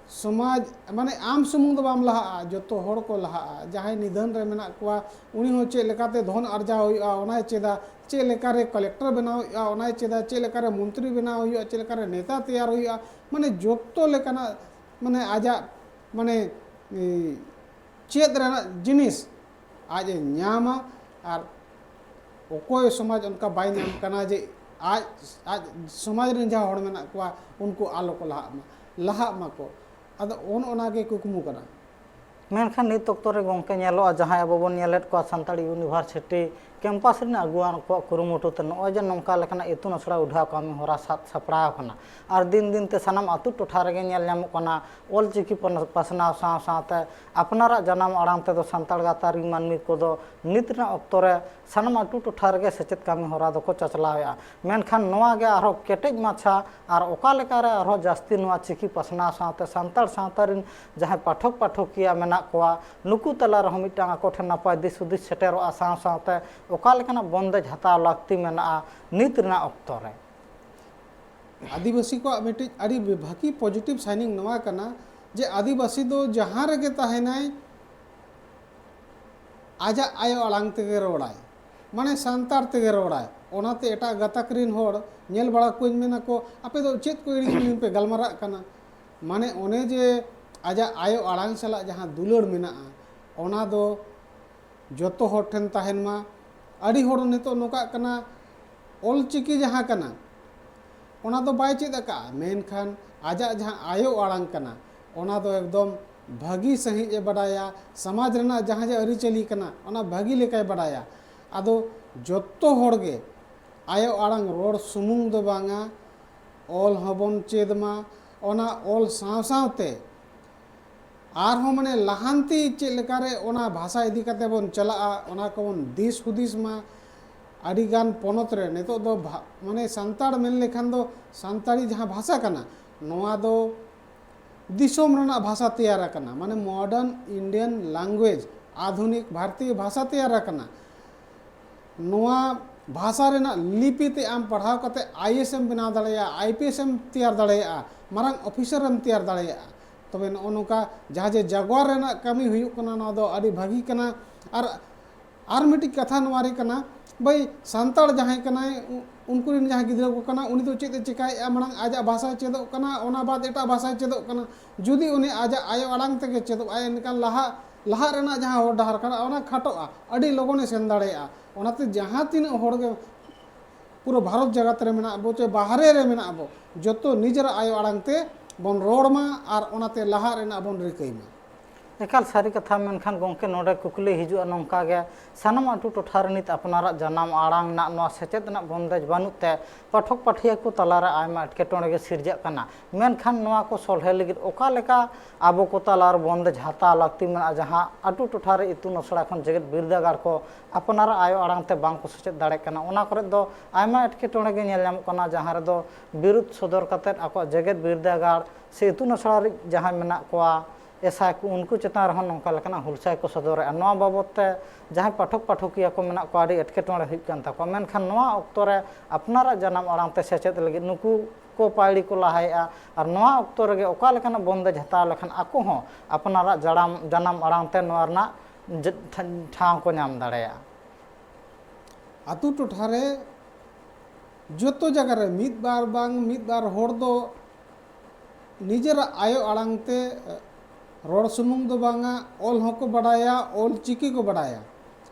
ᱥᱚᱢᱟᱡᱽ, ᱢᱟᱱᱮ ᱟᱢ ᱥᱩᱢᱩᱝ ᱫᱚ ᱵᱟᱢ ᱞᱟᱦᱟᱜᱼᱟ, ᱡᱚᱛᱚ ᱦᱚᱲ ᱠᱚ ᱞᱟᱦᱟᱜᱼᱟ᱾ ᱡᱟᱦᱟᱸᱭ ᱱᱤᱫᱷᱟᱹᱱ ᱨᱮ ᱢᱮᱱᱟᱜ ᱠᱚᱣᱟ, ᱩᱱᱤ ᱦᱚᱸ ᱪᱮᱫ ᱞᱮᱠᱟᱛᱮ ᱫᱷᱚᱱ ᱟᱨᱡᱟᱣ ᱦᱩᱭᱩᱜᱼᱟ, ᱚᱱᱟᱭ ᱪᱮᱫᱟ, ᱪᱮᱫ ᱞᱮᱠᱟᱨᱮ ᱠᱚᱞᱮᱠᱴᱚᱨ ᱵᱮᱱᱟᱣ ᱦᱩᱭᱩᱜᱼᱟ, ᱚᱱᱟᱭ ᱪᱮᱫᱟ, ᱪᱮᱫ ᱞᱮᱠᱟᱨᱮ ᱢᱚᱱᱛᱨᱤ ᱵᱮᱱᱟᱣ ᱦᱩᱭᱩᱜᱼᱟ, ᱪᱮᱫ ᱞᱮᱠᱟᱨᱮ ᱱᱮᱛᱟ ᱛᱮᱭᱟᱨ ᱦᱩᱭᱩᱜᱼᱟ, ᱢᱟᱱᱮ ᱡᱚᱛᱚ ᱞᱮᱠᱟᱱᱟᱜ, ᱢᱟᱱᱮ ᱟᱡᱟᱜ, ᱢᱟᱱᱮ, ᱮ, ᱪᱮᱫ ᱨᱮᱱᱟᱜ ᱡᱤᱱᱤᱥ ᱟᱡ ᱮ ᱧᱟᱢᱟ᱾ ᱟᱨ ᱚᱠᱚᱭ ᱥᱚᱢᱟᱡᱽ ᱚᱱᱠᱟ ᱵᱟᱭ ᱧᱟᱢ ᱠᱟᱱᱟ ᱡᱮ ᱟᱡ, ᱟᱡ ᱥᱚᱢᱟᱡᱽ ᱨᱮᱱ ᱡᱟᱦᱟᱸ ᱦᱚᱲ ᱢᱮᱱᱟᱜ ᱠᱚᱣᱟ, ᱩᱱᱠᱩ ᱟᱞᱚ ᱠᱚ ᱞᱟᱦᱟᱜ ᱢᱟ, ᱞᱟᱦᱟᱜ ᱢᱟᱠᱚ᱾ ᱟᱫᱚ ᱚᱱ ᱚᱱᱟ ᱜᱮ ᱠᱩᱠᱢᱩ ᱠᱟᱱᱟ᱾ ᱢᱮᱱᱠᱷᱟᱱ ᱱᱤᱛ ᱚᱠᱛᱚ ᱨᱮ ᱜᱚᱢᱠᱮ ᱧᱮᱞᱚᱜᱼᱟ, ᱡᱟᱦᱟᱸᱭ ᱟᱵᱚ ᱵᱚᱱ ᱧᱮᱞᱮᱫ ᱠᱚᱣᱟ ᱥᱟᱱᱛᱟᱲ ᱤᱭᱩᱱᱤᱵᱷᱟᱨᱥᱤᱴᱤ ᱠᱮᱢᱯᱟᱥ ᱨᱮᱱ ᱟᱹᱜᱩᱣᱟᱱ ᱠᱚᱣᱟᱜ ᱠᱩᱨᱩᱢᱩᱴᱩ ᱛᱮ ᱱᱚᱜᱼᱚᱭ ᱡᱮ ᱱᱚᱝᱠᱟ ᱞᱮᱠᱟᱱᱟᱜ ᱤᱛᱩᱱ ᱟᱥᱲᱟ ᱩᱰᱷᱟᱣ ᱠᱟᱹᱢᱤ ᱦᱚᱨᱟ ᱥᱟᱵ ᱥᱟᱯᱲᱟᱣ ᱟᱠᱟᱱᱟ᱾ ᱟᱨ ᱫᱤᱱ ᱫᱤᱱ ᱛᱮ ᱥᱟᱱᱟᱢ ᱟᱹᱛᱩ ᱴᱚᱴᱷᱟ ᱨᱮᱜᱮ ᱧᱮᱞ ᱧᱟᱢᱚᱜ ᱠᱟᱱᱟ, ᱚᱞᱪᱤᱠᱤ ᱯᱟᱥᱱᱟᱣ ᱥᱟᱶ ᱥᱟᱶᱛᱮ ᱟᱯᱱᱟᱨᱟᱜ ᱡᱟᱱᱟᱢ ᱟᱲᱟᱝ ᱛᱮᱫᱚ ᱥᱟᱱᱛᱟᱲ ᱜᱟᱛᱟᱨᱤ ᱢᱟᱹᱱᱢᱤ ᱠᱚᱫᱚ ᱱᱤᱛ ᱨᱮᱱᱟᱜ ᱚᱠᱛᱚ ᱨᱮ ᱥᱟᱱᱟᱢ ᱟᱹᱛᱩ ᱴᱚᱴᱷᱟ ᱨᱮᱜᱮ ᱥᱮᱪᱮᱫ ᱠᱟᱹᱢᱤ ᱦᱚᱨᱟ ᱫᱚᱠᱚ ᱪᱟᱪᱞᱟᱣᱮᱫᱼᱟ᱾ ᱢᱮᱱᱠᱷᱟᱱ ᱱᱚᱣᱟ ᱜᱮ ᱟᱨᱦᱚᱸ ᱠᱮᱴᱮᱡ ᱢᱟᱪᱷᱟ ᱟᱨ ᱚᱠᱟ ᱞᱮᱠᱟᱨᱮ ᱟᱨᱦᱚᱸ ᱡᱟᱹᱥᱛᱤ ᱱᱚᱣᱟ ᱪᱤᱠᱤ ᱯᱟᱥᱱᱟᱣ ᱥᱟᱶᱛᱮ ᱥᱟᱱᱛᱟᱲ ᱥᱟᱶᱛᱟ ᱨᱮᱱ ᱡᱟᱦᱟᱸᱭ ᱯᱟᱴᱷᱚᱠ ᱯᱟᱴᱷᱚᱠᱤᱭᱟᱹ ᱢᱮᱱᱟᱜ ᱠᱚᱣᱟ, ᱱᱩᱠᱩ ᱛᱟᱞᱟ ᱨᱮᱦᱚᱸ ᱢᱤᱫᱴᱟᱝ ᱟᱠᱚ ᱴᱷᱮᱱ ᱱᱟᱯᱟᱭ ᱫᱤᱥ ᱦᱩᱫᱤᱥ ᱥᱮᱴᱮᱨᱚᱜᱼᱟ, ᱥᱟᱶ ᱥᱟᱶᱛᱮ ᱚᱠᱟ ᱞᱮᱠᱟᱱᱟᱜ ᱵᱚᱱᱫᱮᱡᱽ ᱦᱟᱛᱟᱣ ᱞᱟᱹᱠᱛᱤ ᱢᱮᱱᱟᱜᱼᱟ ᱱᱤᱛ ᱨᱮᱱᱟᱜ ᱚᱠᱛᱚ ᱨᱮ᱾ ᱟᱹᱫᱤᱵᱟᱹᱥᱤ ᱠᱚᱣᱟᱜ ᱢᱤᱫᱴᱤᱡ ᱟᱹᱰᱤ ᱵᱷᱟᱹᱜᱤ ᱯᱚᱡᱤᱴᱤᱵᱷ ᱥᱟᱭᱤᱱᱤᱝ ᱱᱚᱣᱟ ᱠᱟᱱᱟ ᱡᱮ ᱟᱹᱫᱤᱵᱟᱹᱥᱤ ᱫᱚ ᱡᱟᱦᱟᱸ ᱨᱮᱜᱮ ᱛᱟᱦᱮᱱᱟᱭ, ᱟᱡᱟᱜ ᱟᱭᱳ ᱟᱲᱟᱝ ᱛᱮᱜᱮ ᱨᱚᱲᱟᱭ᱾ ᱢᱟᱱᱮ ᱥᱟᱱᱛᱟᱲ ᱛᱮᱜᱮ ᱨᱚᱲᱟᱭ᱾ ᱚᱱᱟᱛᱮ ᱮᱴᱟᱜ ᱜᱟᱛᱟᱠ ᱨᱤᱱ ᱦᱚᱲ ᱧᱮᱞ ᱵᱟᱲᱟ ᱠᱚᱣᱟᱧ, ᱢᱮᱱᱟ ᱠᱚ, "ᱟᱯᱮ ᱫᱚ ᱪᱮᱫ ᱠᱚ ᱤᱲᱤᱡ ᱢᱤᱲᱤᱡ ᱯᱮ ᱜᱟᱞᱢᱟᱨᱟᱜ ᱠᱟᱱᱟ?" ᱢᱟᱱᱮ ᱚᱱᱮ ᱡᱮ ᱟᱡᱟᱜ ᱟᱭᱳ ᱟᱲᱟᱝ ᱥᱟᱞᱟᱜ ᱡᱟᱦᱟᱸ ᱫᱩᱞᱟᱹᱲ ᱢᱮᱱᱟᱜᱼᱟ, ᱚᱱᱟ ᱫᱚ ᱡᱚᱛᱚ ᱦᱚᱲ ᱴᱷᱮᱱ ᱛᱟᱦᱮᱱ ᱢᱟ᱾ ᱟᱹᱰᱤ ᱦᱚᱲ ᱱᱤᱛᱚᱜ ᱱᱚᱝᱠᱟᱜ ᱠᱟᱱᱟ, ᱚᱞ ᱪᱤᱠᱤ ᱡᱟᱦᱟᱸ ᱠᱟᱱᱟ, ᱚᱱᱟ ᱫᱚ ᱵᱟᱭ ᱪᱮᱫ ᱟᱠᱟᱫᱼᱟ, ᱢᱮᱱᱠᱷᱟᱱ ᱟᱡᱟᱜ ᱡᱟᱦᱟᱸ ᱟᱭᱳ ᱟᱲᱟᱝ ᱠᱟᱱᱟ, ᱚᱱᱟ ᱫᱚ ᱮᱠᱫᱚᱢ ᱵᱷᱟᱹᱜᱤ ᱥᱟᱺᱦᱤᱡ ᱮ ᱵᱟᱰᱟᱭᱟ᱾ ᱥᱚᱢᱟᱡᱽ ᱨᱮᱱᱟᱜ ᱡᱟᱦᱟᱸ ᱡᱮ ᱟᱹᱨᱤᱪᱟᱹᱞᱤ ᱠᱟᱱᱟ, ᱚᱱᱟ ᱵᱷᱟᱹᱜᱤ ᱞᱮᱠᱟᱭ ᱵᱟᱰᱟᱭᱟ᱾ ᱟᱫᱚ ᱡᱚᱛᱚ ᱦᱚᱲ ᱜᱮ ᱟᱭᱳ ᱟᱲᱟᱝ ᱨᱚᱲ ᱥᱩᱢᱩᱝ ᱫᱚ ᱵᱟᱝᱟ, ᱚᱞ ᱦᱚᱸᱵᱚᱱ ᱪᱮᱫ ᱢᱟ᱾ ᱚᱱᱟ ᱚᱞ ᱥᱟᱶ ᱥᱟᱶᱛᱮ ᱟᱨᱦᱚᱸ ᱢᱟᱱᱮ ᱞᱟᱦᱟᱱᱛᱤ ᱪᱮᱫ ᱞᱮᱠᱟᱨᱮ ᱚᱱᱟ ᱵᱷᱟᱥᱟ ᱤᱫᱤ ᱠᱟᱛᱮ ᱵᱚᱱ ᱪᱟᱞᱟᱜᱼᱟ, ᱚᱱᱟ ᱠᱚᱵᱚᱱ ᱫᱤᱥ ᱦᱩᱫᱤᱥ ᱢᱟ᱾ ᱟᱹᱰᱤᱜᱟᱱ ᱯᱚᱱᱚᱛ ᱨᱮ ᱱᱤᱛᱚᱜ ᱫᱚ ᱵᱷᱟ-, ᱢᱟᱱᱮ ᱥᱟᱱᱛᱟᱲ ᱢᱮᱱ ᱞᱮᱠᱷᱟᱱ ᱫᱚ ᱥᱟᱱᱛᱟᱲᱤ ᱡᱟᱦᱟᱸ ᱵᱷᱟᱥᱟ ᱠᱟᱱᱟ, ᱱᱚᱣᱟ ᱫᱚ ᱫᱤᱥᱚᱢ ᱨᱮᱱᱟᱜ ᱵᱷᱟᱥᱟ ᱛᱮᱭᱟᱨ ᱟᱠᱟᱱᱟ, ᱢᱟᱱᱮ modern Indian language, ᱟᱫᱷᱩᱱᱤᱠ ᱵᱷᱟᱨᱚᱛᱤᱭᱚ ᱵᱷᱟᱥᱟ ᱛᱮᱭᱟᱨ ᱟᱠᱟᱱᱟ᱾ ᱱᱚᱣᱟ ᱵᱷᱟᱥᱟ ᱨᱮᱱᱟᱜ ᱞᱤᱯᱤ ᱛᱮ ᱟᱢ ᱯᱟᱲᱦᱟᱣ ᱠᱟᱛᱮ IAS ᱮᱢ ᱵᱮᱱᱟᱣ ᱫᱟᱲᱮᱭᱟᱜᱼᱟ, IPS ᱮᱢ ᱛᱮᱭᱟᱨ ᱫᱟᱲᱮᱭᱟᱜᱼᱟ, ᱢᱟᱨᱟᱝ ᱚᱯᱷᱤᱥᱟᱨ ᱮᱢ ᱛᱮᱭᱟᱨ ᱫᱟᱲᱮᱭᱟᱜᱼᱟ᱾ ᱛᱚᱵᱮ ᱱᱚᱜᱼᱚ ᱱᱚᱝᱠᱟ ᱡᱟᱦᱟᱸ ᱡᱮ ᱡᱟᱜᱣᱟᱨ ᱨᱮᱱᱟᱜ ᱠᱟᱹᱢᱤ ᱦᱩᱭᱩᱜ ᱠᱟᱱᱟ, ᱱᱚᱣᱟ ᱫᱚ ᱟᱹᱰᱤ ᱵᱷᱟᱹᱜᱤ ᱠᱟᱱᱟ᱾ ᱟᱨ, ᱟᱨ ᱢᱤᱫᱴᱤᱡ ᱠᱟᱛᱷᱟ ᱱᱚᱣᱟ ᱨᱮ ᱠᱟᱱᱟ, ᱵᱷᱟᱹᱭ, ᱥᱟᱱᱛᱟᱲ ᱡᱟᱦᱟᱸᱭ ᱠᱟᱱᱟᱭ, ᱩ-, ᱩᱱᱠᱩ ᱨᱮᱱ ᱡᱟᱦᱟᱸᱭ ᱜᱤᱫᱽᱨᱟᱹ ᱠᱚ ᱠᱟᱱᱟ, ᱩᱱᱤ ᱫᱚ ᱪᱮᱫ ᱮ ᱪᱮᱠᱟᱭᱮᱫᱼᱟ? ᱢᱟᱲᱟᱝ ᱟᱡᱟᱜ ᱵᱷᱟᱥᱟᱭ ᱪᱮᱫᱚᱜ ᱠᱟᱱᱟ, ᱚᱱᱟ ᱵᱟᱫ ᱮᱴᱟᱜ ᱵᱷᱟᱥᱟᱭ ᱪᱮᱫᱚᱜ ᱠᱟᱱᱟ᱾ ᱡᱩᱫᱤ ᱩᱱᱤ ᱟᱡᱟᱜ ᱟᱭᱳ ᱟᱲᱟᱝ ᱛᱮᱜᱮ ᱪᱮᱫᱚᱜ ᱟᱭ, ᱮᱱᱠᱷᱟᱱ ᱞᱟᱦᱟ, ᱞᱟᱦᱟᱜ ᱨᱮᱱᱟᱜ ᱡᱟᱦᱟᱸ ᱦᱚᱨ ᱰᱟᱦᱟᱨ ᱠᱟᱱᱟ, ᱚᱱᱟ ᱠᱷᱟᱴᱚᱜᱼᱟ, ᱟᱹᱰᱤ ᱞᱚᱜᱚᱱᱮ ᱥᱮᱱ ᱫᱟᱲᱮᱭᱟᱜᱼᱟ᱾ ᱚᱱᱟᱛᱮ ᱡᱟᱦᱟᱸ ᱛᱤᱱᱟᱹᱜ ᱦᱚᱲ ᱜᱮ ᱯᱩᱨᱟᱹ ᱵᱷᱟᱨᱚᱛ ᱡᱟᱠᱟᱛ ᱨᱮ ᱢᱮᱱᱟᱜ ᱵᱚ ᱪᱮ ᱵᱟᱦᱨᱮ ᱨᱮ ᱢᱮᱱᱟᱜ ᱵᱚ, ᱡᱚᱛᱚ ᱱᱤᱡᱮᱨᱟᱜ ᱟᱭᱳ ᱟᱲᱟᱝ ᱛᱮ ᱵᱚᱱ ᱨᱚᱲ ᱢᱟ ᱟᱨ ᱚᱱᱟᱛᱮ ᱞᱟᱦᱟᱜ ᱨᱮᱱᱟᱜ ᱵᱚᱱ ᱨᱤᱠᱟᱹᱭ ᱢᱟ᱾ ᱮᱠᱟᱞ ᱥᱟᱹᱨᱤ ᱠᱟᱛᱷᱟ, ᱢᱮᱱᱠᱷᱟᱱ ᱜᱚᱢᱠᱮ, ᱱᱚᱰᱮ ᱠᱩᱠᱞᱤ ᱦᱤᱡᱩᱜᱼᱟ ᱱᱚᱝᱠᱟ ᱜᱮ, ᱥᱟᱱᱟᱢ ᱟᱹᱛᱩ ᱴᱚᱴᱷᱟ ᱨᱮ ᱱᱤᱛ ᱟᱯᱱᱟᱨᱟᱜ ᱡᱟᱱᱟᱢ ᱟᱲᱟᱝ ᱨᱮᱱᱟᱜ ᱱᱚᱣᱟ ᱥᱮᱪᱮᱫ ᱨᱮᱱᱟᱜ ᱵᱚᱱᱫᱮᱡᱽ ᱵᱟᱹᱱᱩᱜ ᱛᱮ ᱯᱟᱴᱷᱚᱠ ᱯᱟᱴᱷᱤᱭᱟᱹ ᱠᱚ ᱛᱟᱞᱟᱨᱮ ᱟᱭᱢᱟ ᱮᱴᱠᱮᱴᱚᱬᱮ ᱜᱮ ᱥᱤᱨᱡᱟᱹᱜ ᱠᱟᱱᱟ᱾ ᱢᱮᱱᱠᱷᱟᱱ ᱱᱚᱣᱟ ᱠᱚ ᱥᱚᱞᱦᱮ ᱞᱟᱹᱜᱤᱫ ᱚᱠᱟ ᱞᱮᱠᱟ ᱟᱵᱚ ᱠᱚ ᱛᱟᱞᱟᱨᱮ ᱵᱚᱱᱫᱮᱡᱽ ᱦᱟᱛᱟᱣ ᱞᱟᱹᱠᱛᱤ ᱢᱮᱱᱟᱜᱼᱟ, ᱡᱟᱦᱟᱸ ᱟᱹᱛᱩ ᱴᱚᱴᱷᱟ ᱨᱮ ᱤᱛᱩᱱ ᱟᱥᱲᱟ ᱠᱷᱚᱱ ᱡᱮᱜᱮᱛ ᱵᱤᱨᱫᱟᱹᱜᱟᱲ ᱠᱚ ᱟᱯᱱᱟᱨᱟᱜ ᱟᱭᱳ ᱟᱲᱟᱝ ᱛᱮ ᱵᱟᱝ ᱠᱚ ᱥᱮᱪᱮᱫ ᱫᱟᱲᱮᱭᱟᱜ ᱠᱟᱱᱟ? ᱚᱱᱟ ᱠᱚᱨᱮ ᱫᱚ ᱟᱭᱢᱟ ᱮᱴᱠᱮᱴᱚᱬᱮ ᱜᱮ ᱧᱮᱞ ᱧᱟᱢᱚᱜ ᱠᱟᱱᱟ, ᱡᱟᱦᱟᱸ ᱨᱮᱫᱚ ᱵᱤᱨᱩᱫᱷ ᱥᱚᱫᱚᱨ ᱠᱟᱛᱮᱫ ᱟᱠᱚᱣᱟᱜ ᱡᱮᱜᱮᱛ ᱵᱤᱨᱫᱟᱹᱜᱟᱲ ᱥᱮ ᱤᱛᱩᱱ ᱟᱥᱲᱟ ᱨᱮ ᱡᱟᱦᱟᱸᱭ ᱢᱮᱱᱟᱜ ᱠᱚᱣᱟ, ᱮᱥᱟᱭ ᱠᱚ, ᱩᱱᱠᱩ ᱪᱮᱛᱟᱱ ᱨᱮᱦᱚᱸ ᱱᱚᱝᱠᱟ ᱞᱮᱠᱟᱱᱟᱜ ᱦᱩᱞᱥᱟᱹᱭ ᱠᱚ ᱥᱚᱫᱚᱨᱮᱫᱼᱟ᱾ ᱱᱚᱣᱟ ᱵᱟᱵᱚᱫ ᱛᱮ ᱡᱟᱦᱟᱸᱭ ᱯᱟᱴᱷᱚᱠ ᱯᱟᱴᱷᱚᱠᱤᱭᱟᱹ ᱠᱚ ᱢᱮᱱᱟᱜ ᱠᱚᱣᱟ, ᱟᱹᱰᱤ ᱮᱴᱠᱮᱴᱚᱬᱮ ᱦᱩᱭᱩᱜ ᱠᱟᱱ ᱛᱟᱠᱚᱣᱟ᱾ ᱢᱮᱱᱠᱷᱟᱱ ᱱᱚᱣᱟ ᱚᱠᱛᱚ ᱨᱮ ᱟᱯᱱᱟᱨᱟᱜ ᱡᱟᱱᱟᱢ ᱟᱲᱟᱝ ᱛᱮ ᱥᱮᱪᱮᱫ ᱞᱟᱹᱜᱤᱫ ᱱᱩᱠᱩ ᱠᱚ ᱯᱟᱹᱭᱲᱤ ᱠᱚ ᱞᱟᱦᱟᱭᱮᱫᱼᱟ, ᱟᱨ ᱱᱚᱣᱟ ᱚᱠᱛᱚ ᱨᱮᱜᱮ ᱚᱠᱟ ᱞᱮᱠᱟᱱᱟᱜ ᱵᱚᱱᱫᱮᱡᱽ ᱦᱟᱛᱟᱣ ᱞᱮᱠᱷᱟᱱ ᱟᱠᱚ ᱦᱚᱸ ᱟᱯᱱᱟᱨᱟᱜ ᱡᱟᱲᱟᱢ-, ᱡᱟᱱᱟᱢ ᱟᱲᱟᱝ ᱛᱮ ᱱᱚᱣᱟ ᱨᱮᱱᱟᱜ ᱡᱮ-, ᱴᱷᱟ-, ᱴᱷᱟᱶ ᱠᱚ ᱧᱟᱢ ᱫᱟᱲᱮᱭᱟᱜᱼᱟ? ᱟᱛᱳ ᱴᱚᱴᱷᱟ ᱨᱮ ᱡᱚᱛᱚ ᱡᱟᱭᱜᱟ ᱨᱮ ᱢᱤᱫ ᱵᱟᱨ ᱵᱟᱝ ᱢᱤᱫ ᱵᱟᱨ ᱦᱚᱲ ᱫᱚ ᱱᱤᱡᱮᱨᱟᱜ ᱟᱭᱳ ᱟᱲᱟᱝ ᱛᱮ ᱨᱚᱲ ᱥᱩᱢᱩᱝ ᱫᱚ ᱵᱟᱝᱟ, ᱚᱞ ᱦᱚᱸᱠᱚ ᱵᱟᱰᱟᱭᱟ, ᱚᱞ ᱪᱤᱠᱤ ᱠᱚ ᱵᱟᱰᱟᱭᱟ᱾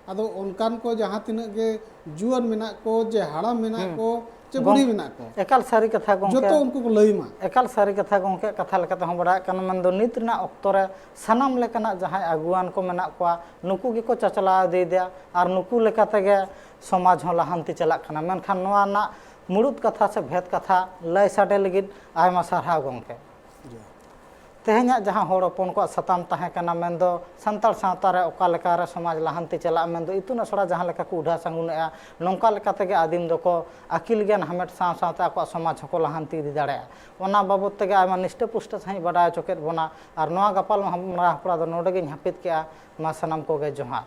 ᱟᱫᱚ ᱚᱱᱠᱟᱱ ᱠᱚ ᱡᱟᱦᱟᱸ ᱛᱤᱱᱟᱹᱜ ᱜᱮ ᱡᱩᱣᱟᱹᱱ ᱢᱮᱱᱟᱜ ᱠᱚ, ᱡᱮ ᱦᱟᱲᱟᱢ ᱢᱮᱱᱟᱜ ᱦᱩᱸ᱾ ᱠᱚ, ᱪᱮ ᱜᱚᱝ-, ᱵᱩᱲᱦᱤ ᱢᱮᱱᱟᱜ ᱠᱚ, ᱮᱠᱟᱞ ᱥᱟᱹᱨᱤ ᱠᱟᱛᱷᱟ ᱜᱚᱝᱠᱮ᱾ ᱡᱚᱛᱚ ᱩᱱᱠᱩ ᱠᱚ ᱞᱟᱹᱭ ᱢᱟ᱾ ᱮᱠᱟᱞ ᱥᱟᱹᱨᱤ ᱠᱟᱛᱷᱟ ᱜᱚᱝᱠᱮ, ᱠᱟᱛᱷᱟ ᱞᱮᱠᱟᱛᱮ ᱦᱚᱸ ᱵᱟᱲᱟᱭᱚᱜ ᱠᱟᱱᱟ, ᱢᱮᱱᱫᱚ ᱱᱤᱛ ᱨᱮᱱᱟᱜ ᱚᱠᱛᱚ ᱨᱮ ᱥᱟᱱᱟᱢ ᱞᱮᱠᱟᱱᱟᱜ ᱡᱟᱦᱟᱸᱭ ᱟᱹᱜᱩᱣᱟᱱ ᱠᱚ ᱢᱮᱱᱟᱜ ᱠᱚᱣᱟ, ᱱᱩᱠᱩ ᱜᱮᱠᱚ ᱪᱟᱪᱞᱟᱣ ᱤᱫᱤᱭᱮᱫᱟ ᱟᱨ ᱱᱩᱠᱩ ᱞᱮᱠᱟ ᱛᱮᱜᱮ ᱥᱚᱢᱟᱡᱽ ᱦᱚᱸ ᱞᱟᱦᱟᱱᱛᱤ ᱪᱟᱞᱟᱜ ᱠᱟᱱᱟ᱾ ᱢᱮᱱᱠᱷᱟᱱ ᱱᱚᱣᱟ ᱨᱮᱱᱟᱜ ᱢᱩᱲᱩᱫ ᱠᱟᱛᱷᱟ ᱥᱮ ᱵᱷᱮᱫ ᱠᱟᱛᱷᱟ ᱞᱟᱹᱭ ᱥᱟᱰᱮ ᱞᱟᱹᱜᱤᱫ ᱟᱭᱢᱟ ᱥᱟᱨᱦᱟᱣ ᱜᱚᱝᱠᱮ᱾ ᱡᱚᱦᱟᱨ᱾ ᱛᱮᱦᱮᱧᱟᱜ ᱡᱟᱦᱟᱸ ᱦᱚᱲ ᱦᱚᱯᱚᱱ ᱠᱚᱣᱟᱜ ᱥᱟᱛᱟᱢ ᱛᱟᱦᱮᱸ ᱠᱟᱱᱟ, ᱢᱮᱱᱫᱚ ᱥᱟᱱᱛᱟᱲ ᱥᱟᱶᱛᱟ ᱨᱮ ᱚᱠᱟ ᱞᱮᱠᱟ ᱨᱮ ᱥᱚᱢᱟᱡᱽ ᱞᱟᱦᱟᱱᱛᱤ ᱪᱟᱞᱟᱜᱼᱟ, ᱢᱮᱱᱫᱚ ᱤᱛᱩᱱ ᱟᱥᱲᱟ ᱡᱟᱦᱟᱸ ᱞᱮᱠᱟ ᱠᱚ ᱩᱰᱷᱟ ᱥᱟᱸᱜᱩᱱᱮᱜᱼᱟ, ᱱᱚᱝᱠᱟ ᱞᱮᱠᱟ ᱛᱮᱜᱮ ᱟᱹᱫᱤᱢ ᱫᱚᱠᱚ ᱟᱹᱠᱤᱞ ᱜᱮᱭᱟᱱ ᱦᱟᱢᱮᱴ ᱥᱟᱶ ᱥᱟᱶᱛᱮ ᱟᱠᱚᱣᱟᱜ ᱥᱚᱢᱟᱡᱽ ᱦᱚᱸᱠᱚ ᱞᱟᱦᱟᱱᱛᱤ ᱤᱫᱤ ᱫᱟᱲᱮᱭᱟᱜᱼᱟ᱾ ᱚᱱᱟ ᱵᱟᱵᱚᱫ ᱛᱮᱜᱮ ᱟᱭᱢᱟ ᱱᱤᱥᱴᱟᱹ ᱯᱩᱥᱴᱟᱹ ᱥᱟᱺᱦᱤᱡ ᱵᱟᱰᱟᱭ ᱦᱚᱪᱚ ᱠᱮᱫ ᱵᱚᱱᱟ᱾ ᱟᱨ ᱱᱚᱣᱟ ᱜᱟᱯᱟᱞ ᱢᱟᱨᱟᱣ ᱦᱮᱯᱨᱟᱣ ᱫᱚ ᱱᱚᱰᱮ ᱜᱤᱧ ᱦᱟᱹᱯᱤᱫ ᱠᱮᱜᱼᱟ᱾ ᱢᱟ ᱥᱟᱱᱟᱢ ᱠᱚᱜᱮ ᱡᱚᱦᱟᱨ᱾